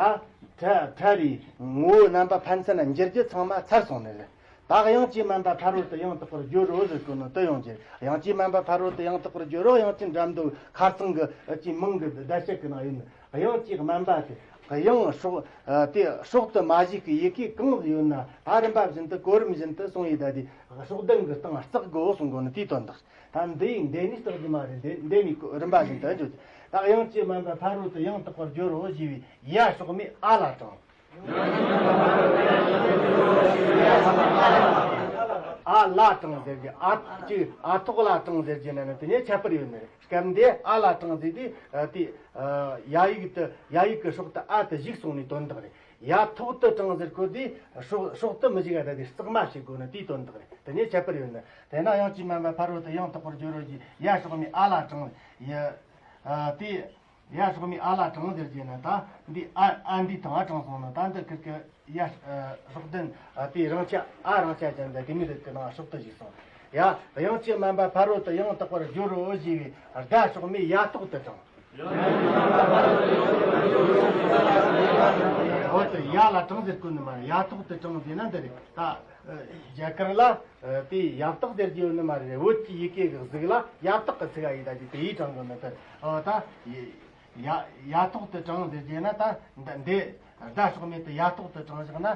ཁྲ་ཁྲ་རི་ངོ་བོ་རྣམ་པ་ཕན་ཚུན་ན་འགྱུར་རྒྱུ་ཚང་མ་ཚར་སོང་ནི་རེད། ད་དབྱངས་ཀྱི་སྨན་པ་ཕ་རོལ་ཏུ་ཡང་དག་པར་སྦྱོར་རོ་ཟེར་གོ་ནོ་དུ་ཡོང་གི་དབྱངས་ཀྱི་སྨན་པ་ཕ་རོལ་ཏུ་ཡང་དག་པར་སྦྱོར་རོ། དབྱངས་ཀྱི་འགྲམ་དུ་ཁ་རྩང་གི་ཀྱི་མིང་གི་བརྡ་ཆད་ཀྱི་ནང་ཡིན། དབྱངས་ཀྱི་སྨན་པ་དེ་དབྱངས་སྲོག་དེ་སྲོག་ཏུ་མ་བཞུགས་ཀྱི་ཡི་གེ་གང་ཡོད་ན་ད་རིམ་པ་བཞིན་དུ་གོ་རིམ་བཞིན་དུ་སོང་ཡི་ད་དེ་སྲོག་ལྡན་གྱི་སྟེང་བརྩེགས་དགོས་གསུང་གོ་ནོ་དེའི་དོན་དག་ད་འདི་ཡིན་འདི་ནི་རྟགས་ཀྱི་མ་རེད། འདི་འདི་ནི་རིམ་པ་བཞིན་དུ་འཇོག་ད་དབྱངས་ཀྱི་སྨན་པ་ཕ་རོལ་ཏུ་ཡང་དག་པར་སྦྱོར་རོ་ཞེས་པའི་ཡ་སྲོག་མེད་ཨ་ལ་དྲངས། ཨ་ལ་དྲངས་ཟེར་གྱི་ཨ་ཅིག་ཨ་ཐོག་ལ་དྲངས་ཟེར་གྱི་ན་ནི་དེ་ནས་ཁྱད་པར་ཡོད་ནི་རེད། སྐབས་འདི་ཨ་ལ་དྲངས་ཟེར་དུས་དེ་ཡ་ཡིག་ཏུ་ཡ་ཡིག་གི་སྲོག་ཏུ་ཨ་ཏུ་བཞུགས་སོང་ནི་དོན་དག་རེད། ཡ་ཐོག་ཏུ་དྲངས་ཟེར་གོ་དུས་སྲོག་སྲོག་ཏུ་མི་བཞུགས་ཨ་ད་དེ་རྩེག་མ་བྱེད་དགོས་ནི་དེའི་དོན་དག་རེད། དེ་ནས་ཁྱད་པར་ཡོད་ནི་དེ་ན་དབྱངས་ཀྱི་སྨན་པ་ཕ་རོལ་ཏུ་ཡང་དག་པར་སྦྱོར་རོ་ཞེས་ཡ་སྲོག་མེད་ཨ་ལ་དྲངས་ཡ་དེ། ཡ་སྲོག་མེད་ཨ་ལ་དྲངས་ཟེར་གྱི་ན་ད་འདི་ཨ་ཨ་འདི་དང་ཨ་དྲངས་སོང་ན་ད་འདི་ཁིར་ཀི་ཡ་སྲོག་ལྡན་དེའི་རང་ཆ་ཨ་རང་ཆ་ཅན་ད་དེ་མི་རིགས་ཀྱི་ནང་སྲོག་ཏུ་བཞུགས་སོང་། ཡ་དབྱངས་ཀྱི་སྨན་པ་ཕ་རོལ་ཏུ་ཡང་དག་པར་སྦྱོར་རོ་ཞེས་པའི་ཟླ་སྲོག་མེད་ཡ་ཐོག་ཏུ་དྲངས། འོ་དེ་ཡ་ལ་དྲངས་ཟེར་གོ་ནི་མ་རེད། ཡ་ཐོག་ཏུ་དྲངས་ཟེར་ན་འདི་རེད། ད་རྒྱ་གར་ལ་དེ་ཡབ་སྟག་ཟེར་གྱི་ཡོད་ནི་མ་རེད། བོད་ཀྱི་ཡི་གེ་གི་གཟུགས་ལ་ཡབ་སྟག་གི་ཚིག་ཨ་ཡི་ད་ཅིག་དེ་ཡིས་དྲངས་གོ་ནི་དེ་ཨོ་ད། ཡ་ཡ་ཐོག་ཏུ་དྲངས་ཟེར་རྒྱུ་ན་ད་འདི་འདི་ཟླ་སྲོག་མེད་དུ་ཡ་ཐོག་ཏུ་དྲངས་བཞག་ན་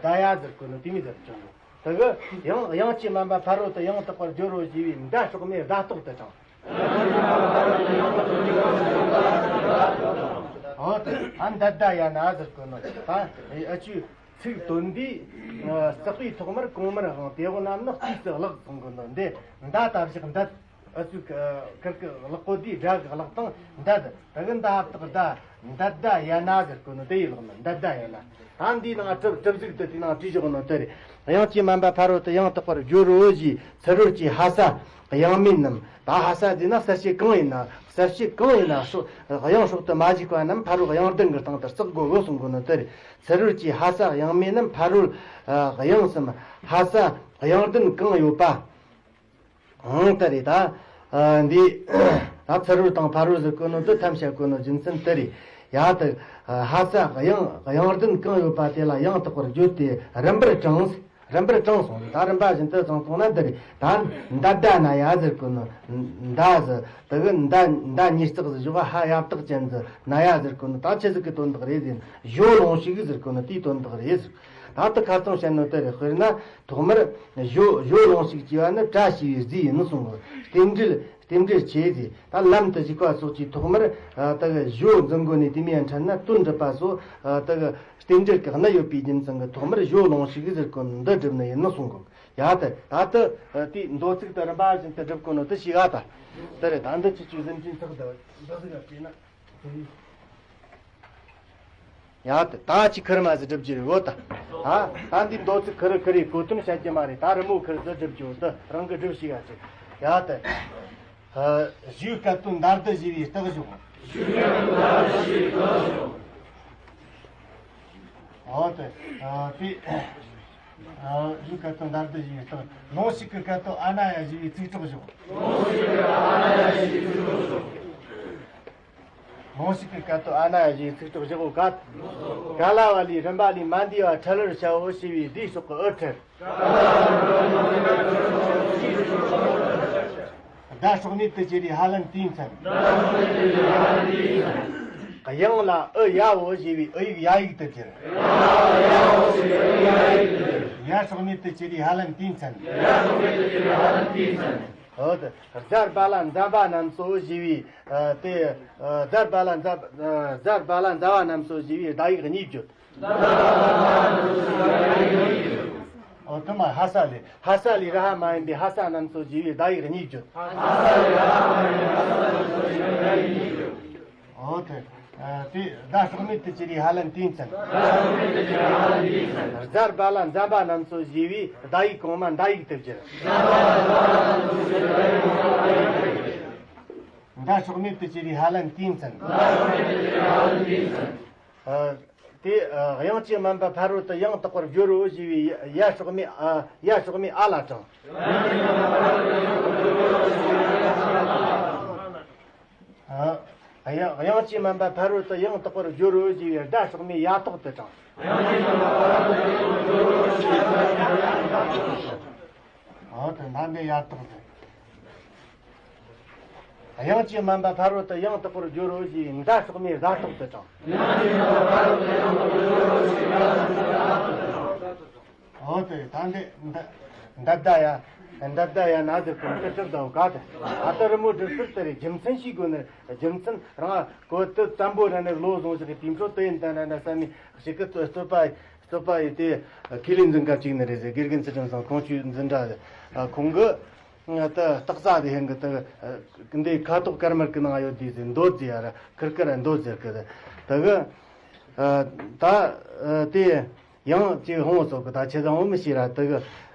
ཟླ་ཡ་ཟེར་གོ་ནོ་དེ་མི་ཟེར་བྱུང་ནོ། དེ་གི་ཡང་དབྱངས་ཀྱི་སྨན་པ་ཕ་རོལ་ཏུ་ཡང་དག་པར་སྦྱོར་རོ་ཞེས་པའི་ཟླ་སྲོག་མེད་ཟླ་ཐོག་ཏུ་དྲངས། འོ་དེ་ཨ་འདི་ཟླ་ཡ་ན་ཟེར་གོ་ནོ་ད་ཨ་ཆུ་ཚིག་དོན་འདིས་བརྩེགས་པའི་ཐོག་མར་གོང་མར་དབང་དེ་འོ་རྣམས་ནི་དུས་སུ་བརླག་གསུང་གོ་ནོ་འདི་ཟླ་ད་བཞག་འདི། ཨ་ཚུགས་ཁིར་ཀི་ལག་པོ་དེའི་སྒྲ་གི་ལག་སྟེང་འདད། ད་གི་འདི་ཧབ་ཏག་ད་འདད་ད་ཡ་ན་ཟེར་གོ་ནོ་དེ་ཡི་ལག་ན་འདད་ད་ཡ་ན། ད་འདིའི་ནང་གྲུབ་གྲུབ་གཟུགས་དེ་དེའི་ནང་བྲིས་བཞག་ནོ་དེ་རེད། དབྱངས་ཀྱི་སྨན་པ་ཕ་རོལ་ཏུ་ཡང་དག་པར་སྦྱོར་རོ་ཞེས་ཚུ་རོལ་གྱི་ཧ་ས་དབྱངས་མེད་རྣམས། ད་ཧ་ས་ཟེར་ན་གསལ་བྱེད་གང་ཡིན་ན་གསལ་བྱེད་གང་ཡིན་ན་སྲོག་དབྱངས་སྲོག་ཏུ་མ་བཞུགས་པ་རྣམས་ཕ་རོལ་དབྱངས་ལྡན་གྱི་སྟེང་དུ་བརྩེགས་དགོས་གསུང་གོ་ནོ་དེ་རེད། ཚུ་རོལ་གྱི་ཧ་ས་དབྱངས་མེད་རྣམས་ཕ་རོལ་དབྱངས་སམ་ཧ་ས་དབྱངས་ལྡན་གང་ཡོད་པ། ཨང་དེ་རེད་ད། ཨ་འདི་ད་ཚུ་རོལ་དང་ཕ་རོལ་ཟེར་གོ་ནོ་དེ་ཐམས་ཅད་གོ་ནོ་རྒྱུ་མཚན་དེ་རེད། ཡ་དེ་ཧ་ས་དབྱངས་དབྱངས་ལྡན་གང་ཡོད་པ་དེ་ལ་ཡང་དག་པར་བརྗོད་དེ་རིམ་པར་དྲངས། རིམ་པར་དྲངས་སོང་། ད་རིམ་པ་བཞིན་དུ་བྱུང་སོང་ན་འདི་རེད་ད། མདའ་མདའ་ན་ཡ་ཟེར་གོ་ནོ་མདའ་ཟེར་དེ་གི་མདའ་མདའ་ཉིས་བརྩེགས་ཟེར་ཞོག་ཧ་ཡ་བཏགས་ཅན་ཟེར་ན་ཡ་ཟེར་གོ་ནོ་ད་ཆི་ཟིག་གི་དོན་དག་རེད་ཟེར་ན་ཞོ་ལོང་ཞིག་ཟེར་གོ་ནོ་དེའི་དོན་དག་རེད་ཟེར། ད་དེ་ཁ་ཚང་བཤད་ནོ་དེ་རེད། དཔེར་ན། ཐོག་མར་ཞོ་ཞོ་ལོང་ཞིག་ཅེས་པ་ནི་བཀྲ་ཤིས་པའི་རྫས་ཡིན་ནོ་གསུང་གོ། རྟེན་འབྲེལ་རྟེན་འབྲེལ་ཆེ་ཟེར། ད་ལམ་དུ་ཞུགས་པ་སོགས་ཀྱི་ཐོག་མར་ད་གི་ཞོ་འཛིན་གོ་ནས་དེ་མིན་འཕྲད་ན་དོན་འགྲུབ་པ་སོགས་ད་གི་རྟེན་འབྲེལ་གྱི་གནད་ཡོད་པའི་རྒྱུ་མཚན་གྱིས་ཐོག་མར་ཞོ་ལོང་ཞིག་ཟེར་གོ་འདི་སྒྲུབ་ནི་ཡིན་ནོ་གསུང་གོ། ཡ་ད་ད་ད་དེའི་མདོ་ཚིག་ཏུ་རིམ་པ་བཞིན་དུ་སྒྲུབ་གོ་ནོ་དེ་ཞིག་ཨ་ད། དེ་རེད་ད་འདི་ཅི་ཅུ་ཟིན་ཅིན་ཚག་ད་འདི་ཟིག་ཨ་བྱས་ན། ཡ་ད་ད་ཅི་ཁིར་མ་ཟི་སྒྲུབ་ཀྱི་རེད་འོ་ད། ད་ད་འདི་མདོ་ཚིག་ཁིར་ཁིར་ཡི་གོ་དོན་བཤད་ཀྱི་མ་རེད། ད་རི་མོ་ཁིར་ཟི་སྒྲུབ་ཀྱི་འོ་ད་རང་གི་སྒྲུབ་ཤིག་ཨ་ཅིག་ཡ་ད། ཞུས་སྐད་དོད་མདའ་རྡུལ་བཞི་པའི་རྟགས་བཞོག་ཞུས་སྐད་དོད་མདའ་རྡུལ་བཞི་པའི་རྟགས་བཞོག་འོ་ད། དེ། ཞུས་སྐད་དོད་མདའ་རྡུལ་བཞི་པའི་རྟགས། ལོང་ཞིག་གི་སྐད་དོད་ཨ་ན་ཡ་བཞི་པའི་ཚིག་གྲོགས་བཞོག་ལོང་ཞིག་གི་ཨ་ན་ཡ་བཞི་པའི་ཚིག་གྲོགས་བཞོག་ལོང་ཞིག་གི་སྐད་དོད་ཨ་ན་ཡ་བཞིའི་ཚིག་གྲོགས་བཞག་གོ་ག་ག་ལ་བ་ལས་རིམ་པ་ལས་མ་འདས་པ་ཁྲི་ལར་བྱའོ་ཞེས་པའི་སྡེའི་ཕྱོགས་ཀྱི་ཨུ་ཁྲིར། ཟླ་སྲོག་མེད་དུ་གྱུར་པའི་ཧ་ལན་དེའི་མཚན། དབྱངས་ལ་ཨུ་ཡའོ་ཞེས་པའི་ཨུ་ཡིག་ཡ་ཡིག་ཏུ་གྱུར། ཡ་སྲོག་མེད་དུ་གྱུར་པའི་ཧ་ལན་དེའི་མཚན། འོ་ད། ཟླ་བ་ལ་འཛམ་བུ་རྣམས་སོ་ཞེས་པའི་ཨ་དེ་ཨ་ཟླ་བ་ལ་འཛམ་ཨ་ཟླ་བ་ལ་འཛམ་བུ་རྣམས་སོ་ཞེས་པའི་ཟླ་ཡིག་གཉིས་བརྗོད། འོ་དེ་མ་ཧ་ས་ལས་ཧ་ས་ལས་ར་ཧ་མ་ཡིན་པའི་ཧ་ས་རྣམས་སོ་ཞེས་པའི་ཟླ་ཡིག་གཉིས་བརྗོད། འོ་དེ་ཨ་དེ་ཟླ་སྲོག་མེད་དུ་གྱུར་པའི་ཧ་ལན་དེའི་མཚན། ཟླ་བ་ལ་འཛམ་བུ་རྣམས་སོ་ཞེས་པའི་ཟླ་ཡིག་གོང་མ་མདའ་ཡིག་ཏུ་བསྒྱུར། མདའ་ཕྱོགས་མེད་དུ་གྱུར་པའི་ཧ་ལན་དེའི་མཚན། ཨ། དེ། ཨ། དབྱངས་ཀྱིས་དམན་པ་ཕ་རོལ་ཏུ་ཡང་དག་པར་སྦྱོར་རོ་ཞེས་པའི་ཡ་ཕྱོགས་མེད། ཨ། ཡ་ཕྱོགས་མེད་ཨ་ལ་དྲངས། ཨ། དབྱངས་དབྱངས་ཀྱིས་དམན་པ་ཕ་རོལ་ཏུ་ཡང་དག་པར་སྦྱོར་རོ་ཞེས་པའི་ཟླ་ཕྱོགས་མེད་ཡ་ཐོག་ཏུ་དྲངས། ཨོ་དེ་མདའ་འདི་ཡ་ཐོག་ཏུ། དབྱངས་ཀྱིས་དམན་པ་ཕ་རོལ་ཏུ་ཡང་དག་པར་སྦྱོར་རོ་ཞེས་པའི་མདའ་ཕྱོགས་མེད་ཟླ་ཐོག་ཏུ་དྲངས། ཨོ་དེ་ད་འདི་མདའ་མདའ་མདའ་ཡ། མདའ་མདའ་ཡ་ན་ཟེར་གོ་ནི་དེ་གྲུབ་དང་ག་དེ། ཨ་ད་རི་མོ་སྒྲུབ་ཚུལ་དེ་རེད། རྒྱུ་མཚན་ཤེས་དགོས་ནི་རེད། རྒྱུ་མཚན་རང་གོ་དུ་བཙན་པོ་ར་ནི་བློ་བཟུང་ཞིག་གི་དུས་འཕྲོ་དུ་ཡིན་ད་ན་ན་བསམ་མི་ཞིག་གི་རྩོད་པ་རྩོད་པ་ཡིན་ཏེ། ཁས་ལེན་འཛིན་སྐབས་གཅིག་ནི་རེད་ཟེར། དགེ་རྒན་ཚུལ་ཁྲིམས་སང་ཁོང་ཆོས་འཛིན་གྲྭ་ཁོང་གི་ད་སྟག་རྩ་དེ་ཧན་གི་ད་འདི་ཁ་དོག་དཀར་དམར་གི་ནང་ཡོད་དུས་ཟེར། མདོ་ཟེར་ཡ་ར་ཁིར་ཁིར་ར་མདོ་ཟེར་གི་ད་གི་ད་དེ། ཡང་ཅིག་ཧོང་སོགས་ཀྱི་ད་ཆེ་ཚང་འོ་མི་ཤེས་ར་དེ་གི་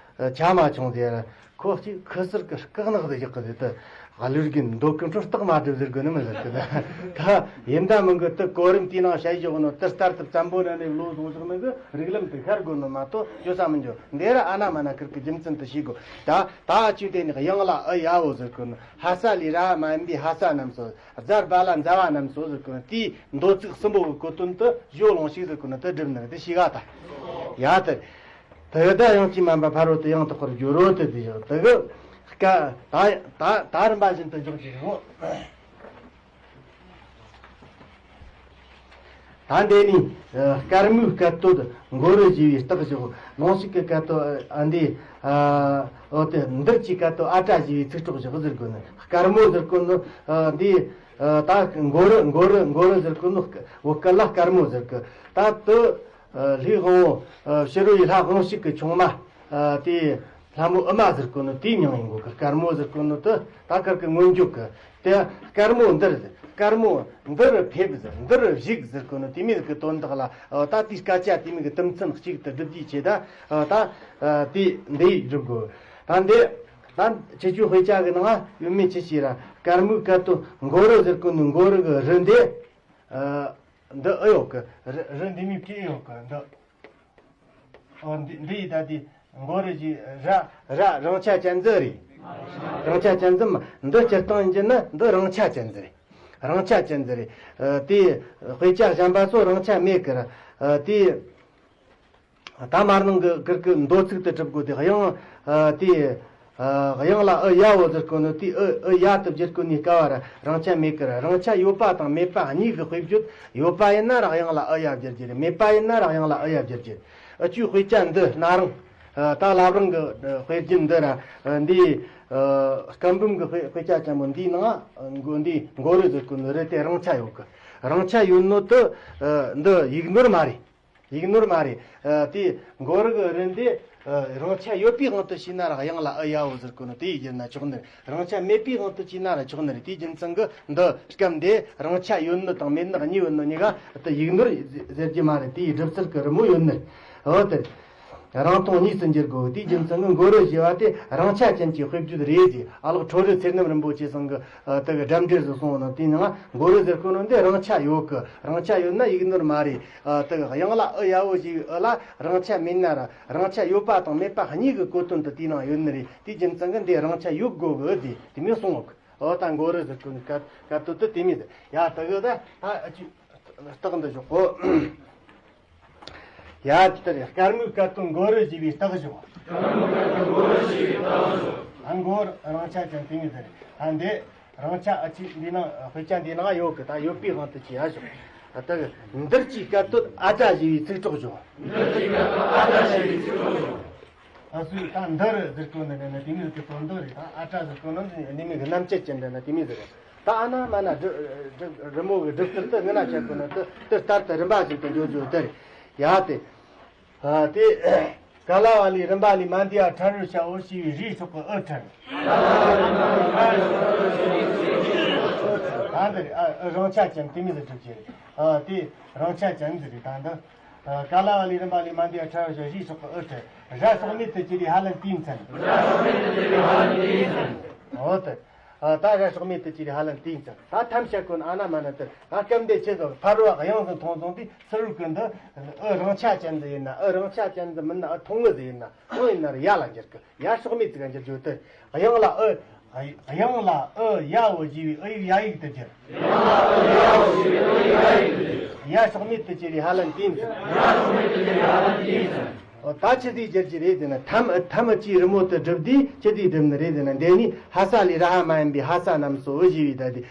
ཆ་མ་ཆུང་དེ་ར་ཁོ་གཅིག་ཁུ་སིར་གི་སྐག་ནག་དེ་བཞག་གི་དེ་ད་ལུས་རྒན་མདོ་ཀུན་འཕྲོ་རྟགས་མ་སྒྲུབ་ཟེར་དགོས་ནི་མི་ཟེར་གི་ད། ད་ཡིན་ད་མིན་གི་དེ་གོ་རིམ་དེའི་ནང་བཤད་བཞག་ནོ་དེ་ལྟར་དུ་བཙན་པོ་ར་ནས་བློ་བཟུང་བཞག་ནི་གི་རིགས་ལམ་དེ་ཤར་དགོས་ནི་མ་གཏོགས་ཡོད་ས་མི་འཇོག་འདི་ར་ཨ་ན་མ་ན་ཁིར་གི་རྒྱུ་མཚན་དེ་ཤེས་དགོས། ད་ད་ཨ་ཅུ་དེ་ནི་དབྱངས་ལ་ཨི་ཡ་འོ་ཟེར་གི་ནོ། ཧ་ས་ལས་ར་མ་ཡིན་པའི་ཧ་ས་རྣམས་སོ། རྫ་རྦ་ལ་མཛའ་བ་རྣམས་སོ་ཟེར་གོ་ནོ། དེའི་མདོ་ཚིག་གསུམ་པོ་གི་གོ་དོན་དུ་བཞོ་ལོང་ཞིག་ཟེར་གོ་ནོ་དེ་སྒྲུབ་ནི་རེད། དེ་ཤེས་ག་ད། ཡ་དེ། དེ་ད་དབྱངས་ཀྱིས་དམན་པ་ཕ་རོལ་ཏུ་ཡང་དག་པར་སྦྱོར་རོ་དེ་དེ་བཞག་དེ་གི་ཀ་ད་ད་ད་རིམ་པ་བཞིན་དུ་འཇོག་ཅིག་རེད་མོ། ད་འདི་ནི་ཨ་དཀར་མོའི་སྐད་དོད་མགོ་རུ་ཞེས་པའི་རྟགས་བཞག་ལོང་ཞིག་གི་སྐད་དོད་ཨ་འདི་ཨ་འོ་དེ་འདིར་གྱི་སྐད་དོད་ཨ་ཏྲ་ཞེས་པའི་ཚིག་གྲོགས་བཞག་ཟེར་གོ་ནི། དཀར་མོ་ཟེར་གོ་ནི་ཨ་འདི། ཨ་ད་མགོ་རུ་མགོ་རུ་མགོ་རུ་ཟེར་གོ་ནོ། བོད་སྐད་ལ་དཀར་མོ་ཟེར་གི། ད་དུ་ཨ་ལྷའི་དབང་པོ་ཨ་ཕྱི་རོལ་ཡུལ་ལྷ་དབང་ཕྱུག་གི་ཆུང་མ་ཨ་དེ་ལྷ་མོ་ཨུ་མ་ཟེར་གོ་ནོ་དེའི་མྱིང་ཡིན་གོ་གི། དཀར་མོ་ཟེར་གོ་ནོ་དུ་ད་དཀར་གི་སྔོན་འཇུག་གི་དེ་དཀར་མོ་འདིར་དཀར་མོ་འདིར་ཕེབས་ཟེར། འདིར་བཞུགས་ཟེར་གོ་ནོ་དེ་མོ་གི་དོན་དག་ལ་ཨ་ད་དེའི་སྐད་ཆ་དེ་མོ་གི་དུམ་ཚན་གཅིག་ཏུ་སྒྲུབ་རྒྱུའི་ཆེད་ད་ཨ་ད་ཨ་དེ་འདི་སྒྲུབ་དགོས། ད་འདི་ད་ཁྱེད་ཆོའི་དཔེ་ཆ་གི་ནང་ཡོད་མེད་ཆི་ཤེས་ར། དཀར་མོའི་སྐད་དོད་མགོ་རུ་ཟེར་གོ་ནི་མགོ་རུ་གི་རུ་འདི། ཨ་འདི་ཨི་ཡོད་གི། རུ་རུ་འདི་མོ་བྲིས་ཡོད་གི་འདི། ཨོ་འདི་འདི་ཡི་ད་དེ་མགོ་རུ་ཞེས་ར་ར་རིང་ཆ་ཅན་ཟིག་རེད། རིང་ཆ་ཅན་ཟིག་མ་འདི་སྤྱིར་བཏང་ཡིན་གྱི་ན་འདི་རིང་ཆ་ཅན་ཟིག་རེད། རིང་ཆ་ཅན་ཟིག་རེད། ཨ་དེ་དཔེ་ཆ་གཞན་པ་ཚོ་རིང་ཆ་མེད་གི་ར། ཨ་དེ། ད་མར་ནང་གི་གིར་གི་མདོ་ཚིག་ཏུ་གྲུབ་དགོས་ཏེ། དབྱངས་ཨ་དེ་ཨ་དབྱངས་ལ་ཨི་ཡ་འོ་ཟེར་གོ་ནོ་དེ་ཨི་ཨི་ཡ་དུ་བསྒྱུར་གོ་ནི་སྐབས་ར་རིང་ཆ་མེད་ཀི་ར། རིང་ཆ་ཡོད་པ་དང་མེད་པ་གཉིས་ཀྱི་དཔེ་བརྗོད། ཡོད་པ་ཡིན་ན་ར་དབྱངས་ལ་ཨི་ཡ་བསྒྱུར་རྒྱུ་རེད། མེད་པ་ཡིན་ན་ར་དབྱངས་ལ་ཨི་ཡ་བསྒྱུར་རྒྱུ་རེད། ཨ་ཅུའི་དཔེ་ཆ་འདི་ན་རང་ཨ་ད་བླ་བྲང་གི་དཔེ་རྒྱུན་འདི་ར་ཨ་འདི་ཨ་སྐམ་འབུམ་གི་དཔེ་དཔེ་ཆ་ཆེན་མོ་འདིའི་ནང་ཨ་མགོ་འདི་མགོ་རུ་ཟེར་གོ་ནོ་རུ་དེ་རིང་ཆ་ཡོད་ཀི། རིང་ཆ་ཡོད་ནོ་དུ་ཨ་འདི་ཡིག་ནོར་མ་རེད། ཡིག་ནོར་མ་རེད། ཨ་དེ་མགོ་རུ་གི་རུ་འདི་ཨ་རིང་ཆ་ཡོད་པའི་དབང་དུ་བྱས་ན་ར་དབྱངས་ལ་ཨི་ཡ་འོ་ཟེར་གོ་ནོ་དེ་ཡི་བསྒྱུར་ན་ཆོག་ནི་རེད། རིང་ཆ་མེད་པའི་དབང་དུ་བྱས་ན་ར་ཆོག་ནི་རེད། དེའི་རྒྱུ་མཚན་གི་འདི་སྐབས་འདི་རིང་ཆ་ཡོད་ནི་དང་མེད་ནི་གཉིས་ཡོད་ནི་གཉིས་ཀ་དེ་ཡིག་ནོར་ཟེར་རྒྱུ་མ་རེད། དེའི་སྒྲུབ་ཚུལ་གི་རི་མོ་ཡོད་ནི་རེད། འོ་དེ་རེད། རིང་ཐུང་གཉིས་སུ་འགྱུར་དགོས། དེའི་རྒྱུ་མཚན་གི་མགོ་རུ་ཞེས་པ་དེ་རིང་ཆ་ཅན་གྱི་དཔེ་བརྗོད་རེད་ཟེར། ཨ་ལགས་ཁྲོ་རུ་ཚེ་རྣམ་རིན་པོ་ཆེ་ཚང་གི་ཨ་དེ་གི་སྒྲ་འགྲེལ་སུ་གསུངས་ནོ་དེའི་ནང་མགོ་རུ་ཟེར་གོ་ནོ་འདི་རིང་ཆ་ཡོད་གི། རིང་ཆ་ཡོད་ན་ཡིག་ནོར་མ་རེད། ཨ་དེ་གི་དབྱངས་ལ་ཨི་ཡ་འོ་ཞེས་པའི་ཨི་ལ་རིང་ཆ་མེད་ན་ར་རིང་ཆ་ཡོད་པ་དང་མེད་པ་གཉིས་ཀྱི་གོ་དོན་དུ་དེའི་ནང་ཡོད་ནི་རེད། དེའི་རྒྱུ་མཚན་གི་འདི་རིང་ཆ་ཡོད་དགོས་གི་ཨི་དེ་དེ་མོ་གསུངས་ཡོད་གི། འོ་ད་མགོ་རུ་ཟེར་གོ་ནི་སྐད་སྐད་དོད་དུ་དེ་མོ་ཟེར། ཡ་དེ་གི་ད་ད་ཨ་ཅུ་རྟགས་འདི་བཞག་གོ། ཡ་དེ་ལྟར་དཀར་མོའི་སྐད་དོད་མགོ་རུ་ཞེས་པའི་རྟགས་བཞག་ཨ་མགོ་རིང་ཆ་ཅན་དེ་མོ་ཟེར། ཨ་འདི། རིང་ཆ་ཨ་ཅི་འདི་ནང་དཔེ་ཆ་འདི་ནང་ཡོད་གི། ད་ཡོད་པའི་དབང་དུ་བྱས་ཡ་ཞོག་ཨ་ད་འདིར་གྱི་སྐད་དོད་ཨ་ཏྲ་ཞེས་པའི་ཚིག་གྲོགས་བྱུང་། འདིར་གྱི་སྐད་དོད་ཨ་ཏྲ་ཞེས་པའི་ཚིག་གྲོགས་བྱུང་། ཨ་སུས་ད་འདིར་ཟེར་གོ་ནི་ནི་དེ་མོ་གི་དོན་འདི་རེད། ད་ཨ་ཏྲ་ཟེར་གོ་ནི་ནི་མི་གི་རྣམ་བཅད་ཅན་འདྲ་ན་དེ་མོ་ཟེར། ད་ཨ་ན་མ་ན་རི་རི་མོ་གི་སྒྲུབ་ཚུལ་དུ་ངི་ན་བྱེད་གོ་ནི་དུ་དུ་ལྟར་དུ་རིམ་པ་བཞིན་དུ་འཇོག་རྒྱུ་དེ་རེད། ཡ་དེ། ཨ་དེ། ག་ལ་བ་ལས་རིམ་པ་ལས་མ་འདས་པ་ཕྲ་རོལ་བྱའོ་ཞེས་པའི་རིའི་ཕྱོགས་ཀྱི་ཨི་ཕྲ་རོལ། ད་འདི་རེད། ཨ་ཨི་རིང་ཆ་ཅན་དེ་མོ་ཟེར་གྲུབ་ཀྱི་རེད། ཨ་དེ་རིང་ཆ་ཅན་ཟེར་རེད། ད་འདི་ཨ་ག་ལ་བ་ལས་རིམ་པ་ལས་མ་འདས་པ་ཕྲ་རོལ་བྱའོ་རིའི་ཕྱོགས་ཀྱི་ཨི་ཕྲ་རོལ། ར་ཕྱོགས་མེད་དུ་གྱུར་པའི་ཧ་ལན་དེའི་མཚན། འོ་དེ། ཨ། ད་ར་སྲོག་མེད་དུ་གྱུར་པའི་ཧ་ལམ་དེའི་ཚེ། ད་ཐམས་ཅད་ཀུན་ཨ་ན་མ་ན་དེར། ཨ། སྐབས་འདིར་ཆི་ཟིག་ཕ་རོལ་གཡང་ཟིག་མཐོང་སོང་དུས་ཚུ་རོལ་གི་འདི་ཨུ་རང་ཆ་ཅན་ཟིག་ཡིན་ན། ཨུ་རང་ཆ་ཅན་ཟིག་མིན་ན། ཨུ་མཐོང་ངུ་ཟིག་ཡིན་ན། འོ་ཡིན་ན་ར་ཡ་ལ་འགྱུར་གི། ཡ་སྲོག་མེད་ཟིག་ག་འགྱུར་རྒྱུ་དེ། གཡང་ལ་ཨུ། གཡང་ལ་ཨུ་ཡ་འོ་ཞེས་པའི་ཨུ་ཡིག་ཡ་ཡིག་ཏུ་འགྱུར། ཡ་སྲོག་མེད་དུ་གྱུར་པའི་ཧ་ལམ་དེའི་ཚེ། འོ་ད་ཆི་ཟིག་འགྱུར་གྱི་རེད་ཟེར་ན། ཐ་མ་ཨུ་ཐ་མ་ཅིག་རི་མོ་དེ་བསྒྲུབས་དུས་ཆི་ཟིག་བསྒྲུབས་ནི་རེད་ཟེར་ན། འདི་ནི་ཧ་ས་ལས་ར་ཧ་མ་ཡིན་པའི་ཧ་ས་རྣམས་སོ་ཨུ་ཞེས་པའི་ད་དེ། ད་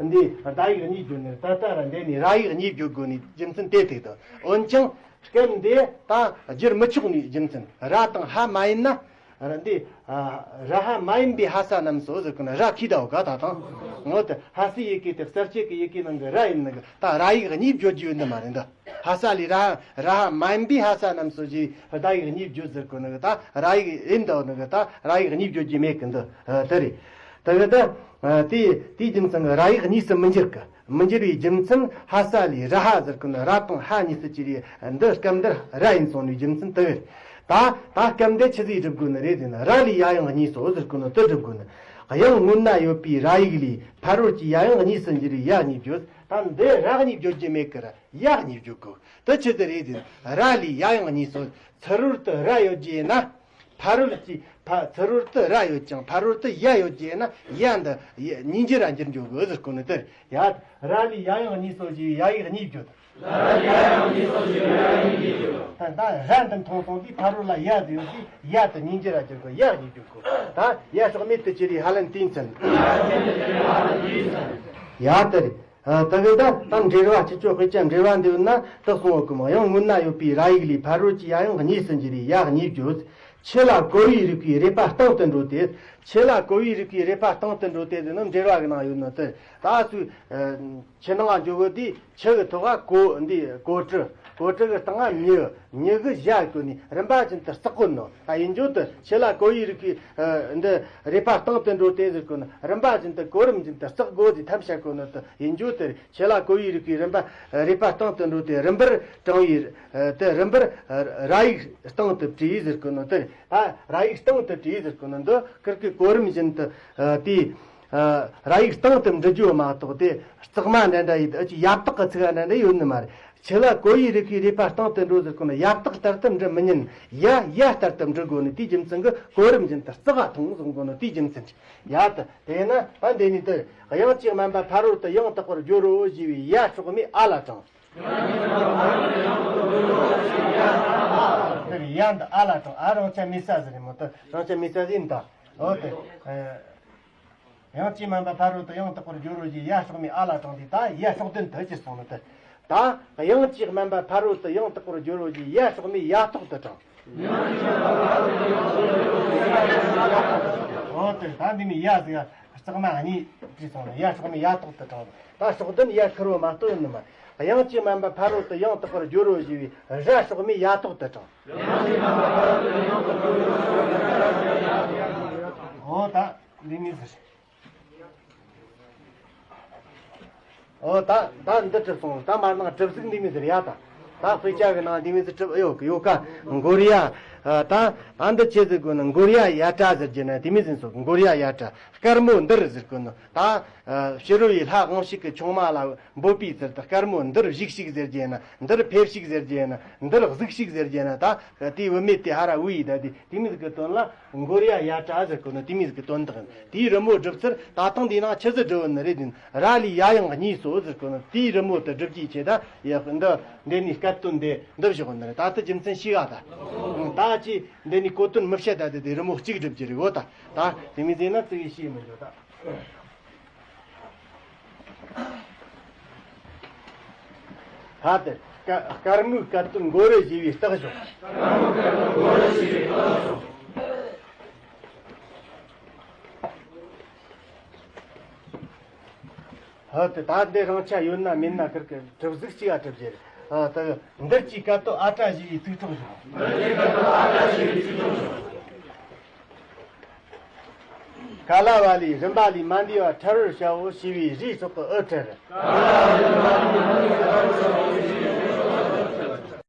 འདི་བརྡ་ཡིག་གཉིས་བརྗོད་ནི་རེད། ད་ལྟ་ར་འདི་ནི་ར་ཡིག་གཉིས་བརྗོད་དགོས་ནི་རྒྱུ་མཚན་དེ་ཐུག་དང་། འོན་ཀྱང་སྐབས་འདི་ད་བསྒྱུར་མི་ཆོག་ནི་རྒྱུ་མཚན། ར་དང་ཧ་མ་ཡིན་ན། ར་འདི། ཨ། ར་ཧ་མ་ཡིན་པའི་ཧ་ས་རྣམས་སོ་ཟེར་གོ་ནི་ར་ཁི་ད་འོ་ག་ད་དང་། འོ་དེ་ཧ་སའི་ཡི་གེ་དེ་གསལ་བྱེད་ཀྱི་ཡི་གེ་ནང་གི་ར་ཡིན་ནི་གི། ད་ར་ཡིག་གཉིས་བརྗོད་རྒྱུ་ཡོད་ནི་མ་རེད་འདི། ཧ་ས་ལས་ར་ཧ། ར་ཧ་མ་ཡིན་པའི་ཧ་ས་རྣམས་སོ་ཞེས་བརྡ་ཡིག་གཉིས་བརྗོད་ཟེར་གོ་ནི་གི། ད་ར་ཡིག་ཡིན་ད་འོ་ནི་གི། ད་ར་ཡིག་གཉིས་བརྗོད་རྒྱུ་མེད་གི་འདི། ཨ། དེ་རེད། དེ་གི་ད། ཨ། དེ་དེའི་རྒྱུ་མཚན་གི་ར་ཡིག་གཉིས་སུ་མི་འགྱུར་གི། མི་འགྱུར་བའི་རྒྱུ་མཚན་ཧ་ས་ལས་ར་ཧ་ཟེར་གོ་ནི་ར་དང་ཧ་གཉིས་སུ་གྱུར་བའི་འདི་སྐབས་འདིར་ར་ཡིན་སོང་ནི་རྒྱུ་མཚན་དེ་རེད། ད་ད་སྐབས་འདི་ཆི་ཟིག་སྒྲུབ་དགོས་ནི་རེད་ཟེར་ན། ར་ལས་ཡ་དབྱངས་གཉིས་སོ་ཟེར་གོ་ནི་དེ་སྒྲུབ་དགོས་ནི། དབྱངས་སྔོན་ན་ཡོད་པའི་ར་ཡིག་ལས་ཕ་རོལ་གྱི་ཡ་དབྱངས་གཉིས་སུ་འགྱུར་བའི་ཡ་གཉིས་བརྗོད། ད་འདི་ར་གཉིས་བརྗོད་རྒྱུ་མེད་གི་ར། ཡ་གཉིས་བརྗོད་དགོས། དེ་ཆི་ཟིག་རེད་ཟེར་ན། ར་ལས་ཡ་དབྱངས་གཉིས་སོ། ཚུ་རོལ་དུ་ར་ཡོད་རྒྱུ་ཡིན་ན། ཕ་རོལ་གྱི་ཕ། ཚུ་རོལ་དུ་ར་ཡོད་ཅིང་ཕ་རོལ་དུ་ཡ་ཡོད་རྒྱུ་ཡིན་ན། ཡ་འདི་ཡ་གཉིས་འགྱུར་ར་འགྱུར་འགྱོ་གི་ཟེར་གོ་ནི་དེ། ཡ། ར་ལས་ཡ་དབྱངས་གཉིས་སོ་ཞེས་ཡ་ཡིག་གཉིས་བརྗོད། ད་ད་ར་འདི་མཐོང་སོང་དུས་ཕ་རོལ་ལ་ཡ་ཟེར་ཡོད་དུས་ཡ་དེ་གཉིས་འགྱུར་ར་འགྱུར་གི། ཡ་གཉིས་འགྱུར་གི། ད་ཡ་སྲོག་མེད་དུ་གྱུར་པའི་ཧ་ལམ་དེའི་མཚན། ཡ་དེ་རེད། ཨ། དེ་གི་ད་ད་འགྲེལ་བ་སྤྱི་སྤྱོད་དཔེ་ཆ་འགྲེལ་བ་འདི་ཡོད་ན་དེ་གསུང་བ་གི་མོ། དབྱངས་སྔོན་ན་ཡོད་པའི་ར་ཡིག་ལས་ཕ་རོལ་གྱི་ཡ་དབྱངས་གཉིས་སུ་འགྱུར་བའི་ཡ་གཉིས་བརྗོད། ཆུ་ལ་གོ་བའི་རིགས་པའི་རེད་པ་སྟེང་དུ་འགྲོ་སྟེ། ཆུ་ལ་གོ་བའི་རིགས་པའི་རེད་པ་སྟེང་དུ་འགྲོ་སྟེ་ཟེར་ནི་འགྲེལ་བ་གི་ནང་ཡོད་ནི་དེ། ད་སུ། ཨ། ཆུ་ནང་འགྱོ་གི་དུས་ཆུ་གི་ཐོག་ག་གོ། འདི་གོ་དྲི། གོ་དྲི་གི་སྟེང་ང་མྱི། མྱི་གི་ཞྭ་གོན་ནས་རིམ་པ་བཞིན་དུ་བརྩེགས་གོ་ནོ། ད་ཡིན་རྒྱུ་དེ་ཆུ་ལ་གོ་བའི་རིགས་པའི། ཨ། འདི་རེད་པ་སྟེང་དུ་འགྲོ་སྟེ་ཟེར་གོ་ནི་རིམ་པ་བཞིན་དུ་གོ་རིམ་བཞིན་དུ་བརྩེགས་དགོས་ཟེར་ཐབས་བྱ་གོ་ནི་དེ་ཡིན་རྒྱུ་དེ་རེད། ཆུ་ལ་གོ་བའི་རིགས་པའི་རིམ་པ། རེད་པ་སྟེང་དུ་འགྲོ་སྟེ་རིམ་པར་དྲངས་པའི། ཨ། དེ་རིམ་པར། ཨ། ར་ཡིག་སྟེང་དུ་བྲིས་ཟེར་གོ་ནི་དེ་རེད། ད་ར་ཡིག་སྟེང་དུ་བྲིས་ཟེར་གོ་ནི་འདི་ཀིར་ཀི་གོ་རིམ་བཞིན་དུ། ཨ། དེའི། ཨ། ར་ཡིག་སྟེང་དུ་འབྲི་རྒྱུ་མ་གཏོགས་དེ་རྩེག་མ་འདྲ་འདྲ་ཡི། ཨ། ཅིག་ཡ་བཏགས་ཀྱི་ཚིག་འདྲ་འདྲ་ཡོད་ནི་མ་རེད། ཆུ་ལ་གོ་བའི་རིགས་པའི་རེད་པ་སྟེང་དུ་འགྲོ་ཟེར་གོ་ནི་ཡ་བཏགས་ལྟར་དུ་འབྲི་མི་ཉན། ཡ། ཡ་ལྟར་དུ་འབྲི་དགོས་ནི་དེའི་རྒྱུ་མཚན་གྱིས་གོ་རིམ་བཞིན་དུ་བརྩེགས་ག་མཐོང་གསུང་གོ་ནི་དེའི་རྒྱུ་མཚན་གྱིས། ཡ་ད་དེས་ན་ད་འདི་ནི་དེ། དབྱངས་ཀྱི་དམན་པ་ཕ་རོལ་ཏུ་ཡང་དག་པར་སྦྱོར་རོ་ཞེས་པའི་ཡ་སྲོག་མེད་ཨ་ལ་དྲངས། དེར་ཡ་འདི་ཨ་ལ་དྲངས། ཨ། རང་ཆ་མེད་ས་ཟེར་ནི་མོ། དེ་རང་ཆ་མེད་ས་ཟིན་ད། འོ་དེ། ཨ། དབྱངས་ཀྱི་དམན་པ་ཕ་རོལ་ཏུ་ཡང་དག་པར་སྦྱོར་རོ་ཞེས་ཡ་སྲོག་མེད་ཨ་ལ་དྲངས་ཏེ། ད་ཡ་སྲོག་ལྡན་དུ་གྱུར་སོང་ནི་དེ། ད་དབྱངས་ཀྱི་དམན་པ་ཕ་རོལ་ཏུ་ཡང་དག་པར་སྦྱོར་རོ་ཞེས་ཡ་སྲོག་མེད་ཡ་ཐོག་ཏུ་དྲངས། འོ་དེ་ད་འདི་ནི་ཡ་ཟིག་རྩེག་མ་གཉིས་བྲིས་སོང་ནི་ཡ་སྲོག་མེད་ཡ་ཐོག་ཏུ་དྲངས། ད་སྲོག་ལྡན་ཡ་ཁེར་བོ་མ་གཏོགས་ཡོད་ནི་མ། དབྱངས་ཀྱི་དམན་པ་ཕ་རོལ་ཏུ་ཡང་དག་པར་སྦྱོར་རོ་ཞེས་པའི་ར་སྲོག་མེད་ཡ་ཐོག་ཏུ་དྲངས། འོ་ད་འདི་ནི་ཟེར། ཨོ་ད་ད་འདི་གྲུབ་སོང་། ད་མར་ནང་གྲུབ་གཟུགས་འདི་མོ་ཟིག་རེད་ཡ། ད་ད་དཔེ་ཆ་གི་ནང་འདི་མོ་ཟིག་གྲུབ་ཡོད་གི་ཡོད་ཀ། མགོ་རིལ་ཡ། ད་ད་འདི་ཆི་ཟེར་གོ་ནི། མགོ་རིལ་ཡ་ཡ་བྲ་ཟེར་རྒྱུ་ན་དེ་མོ་ཟིག་སོགས། མགོ་རིལ་ཡ་ཡ་བྲ། དཀར་མོ་འདིར་ཟེར་གོ་ནི། ད་ཕྱི་རོལ་ཡི་ལྷ་དབང་ཕྱུག་གི་ཆུང་མ་ལ་འབོད་པའི་ཚུལ་དུ། དཀར་མོ་འདིར་བཞུགས་ཤིག་ཟེར་རྒྱུ་ན། འདིར་ཕེབས་ཤིག་ཟེར་རྒྱུ་ན། འདིར་གཟིགས་ཤིག་ཟེར་རྒྱུ་ན། ད་དེའི་བུད་མེད་དེ་ཧ་ར་བུ་ཡི་ད་དེ། དེ་མོ་ཟིག་གི་དོན་ལ་མགོ་རིལ་ཡ་ཡ་བྲ་ཟེར་གོ་ནི་དེ་མོ་ཟིག་གི་དོན་དག་ཡིན། དེའི་རི་མོ་བསྒྲུབ་ཚུལ་ད་དུང་འདི་ནང་ཆི་ཟིག་བསྒྲུབས་ནི་རེད་ཟེར་ན། ར་ལས་ཡ་དབྱངས་གཉིས་སོ་ཟེར་གོ་ནི་དེའི་རི་མོ་དེ་བསྒྲུབ་རྒྱུའི་ཆེད་དུ་ཡ་འདི་འདི་ནས་སྐད་དོད་འདི་འདི་བཞག་ནི་རེད། ད་ལྟ་རྒྱུ་མཚན་ཤེས་ག་ད། ད་ཅི་འདི་ནས་གོ་དོན་མི་བཤད། ད་དེ་དེ་རི་མོ་གཅིག་བསྒྲུབ་རྒྱུ་རེད་གོ། ད་ད་དེ་མོ་ཟེར་ན་ཙི་གེ་ཤེས་མི་འགྱོ་ད། ད་དེ་དཀར་མོའི་སྐད་དོད་མགོ་རུ་བཞེས་པའི་རྟགས་བྱུང་། ཧ་དེ་ད་འདི་རང་ཆ་ཡོད་ན་མེད་ན་ཁིར་གི་གྲུབ་གཟུགས་གཅིག་ག་གྲུབ་རྒྱུ་རེད། ཨ། ད་འདིར་གྱི་སྐད་དོད་ཨ་བྲ་ཞེས་པའི་ཚིག་གྲོགས་བྱུང་། ཀ་ལ་བ་ལས་རིམ་པ་ལས་མ་འདས་པ་ཕྲལ་བར་བྱའོ་ཞེས་པའི་རུས་སྲོག་གི་ཨུ་ཕྲལ།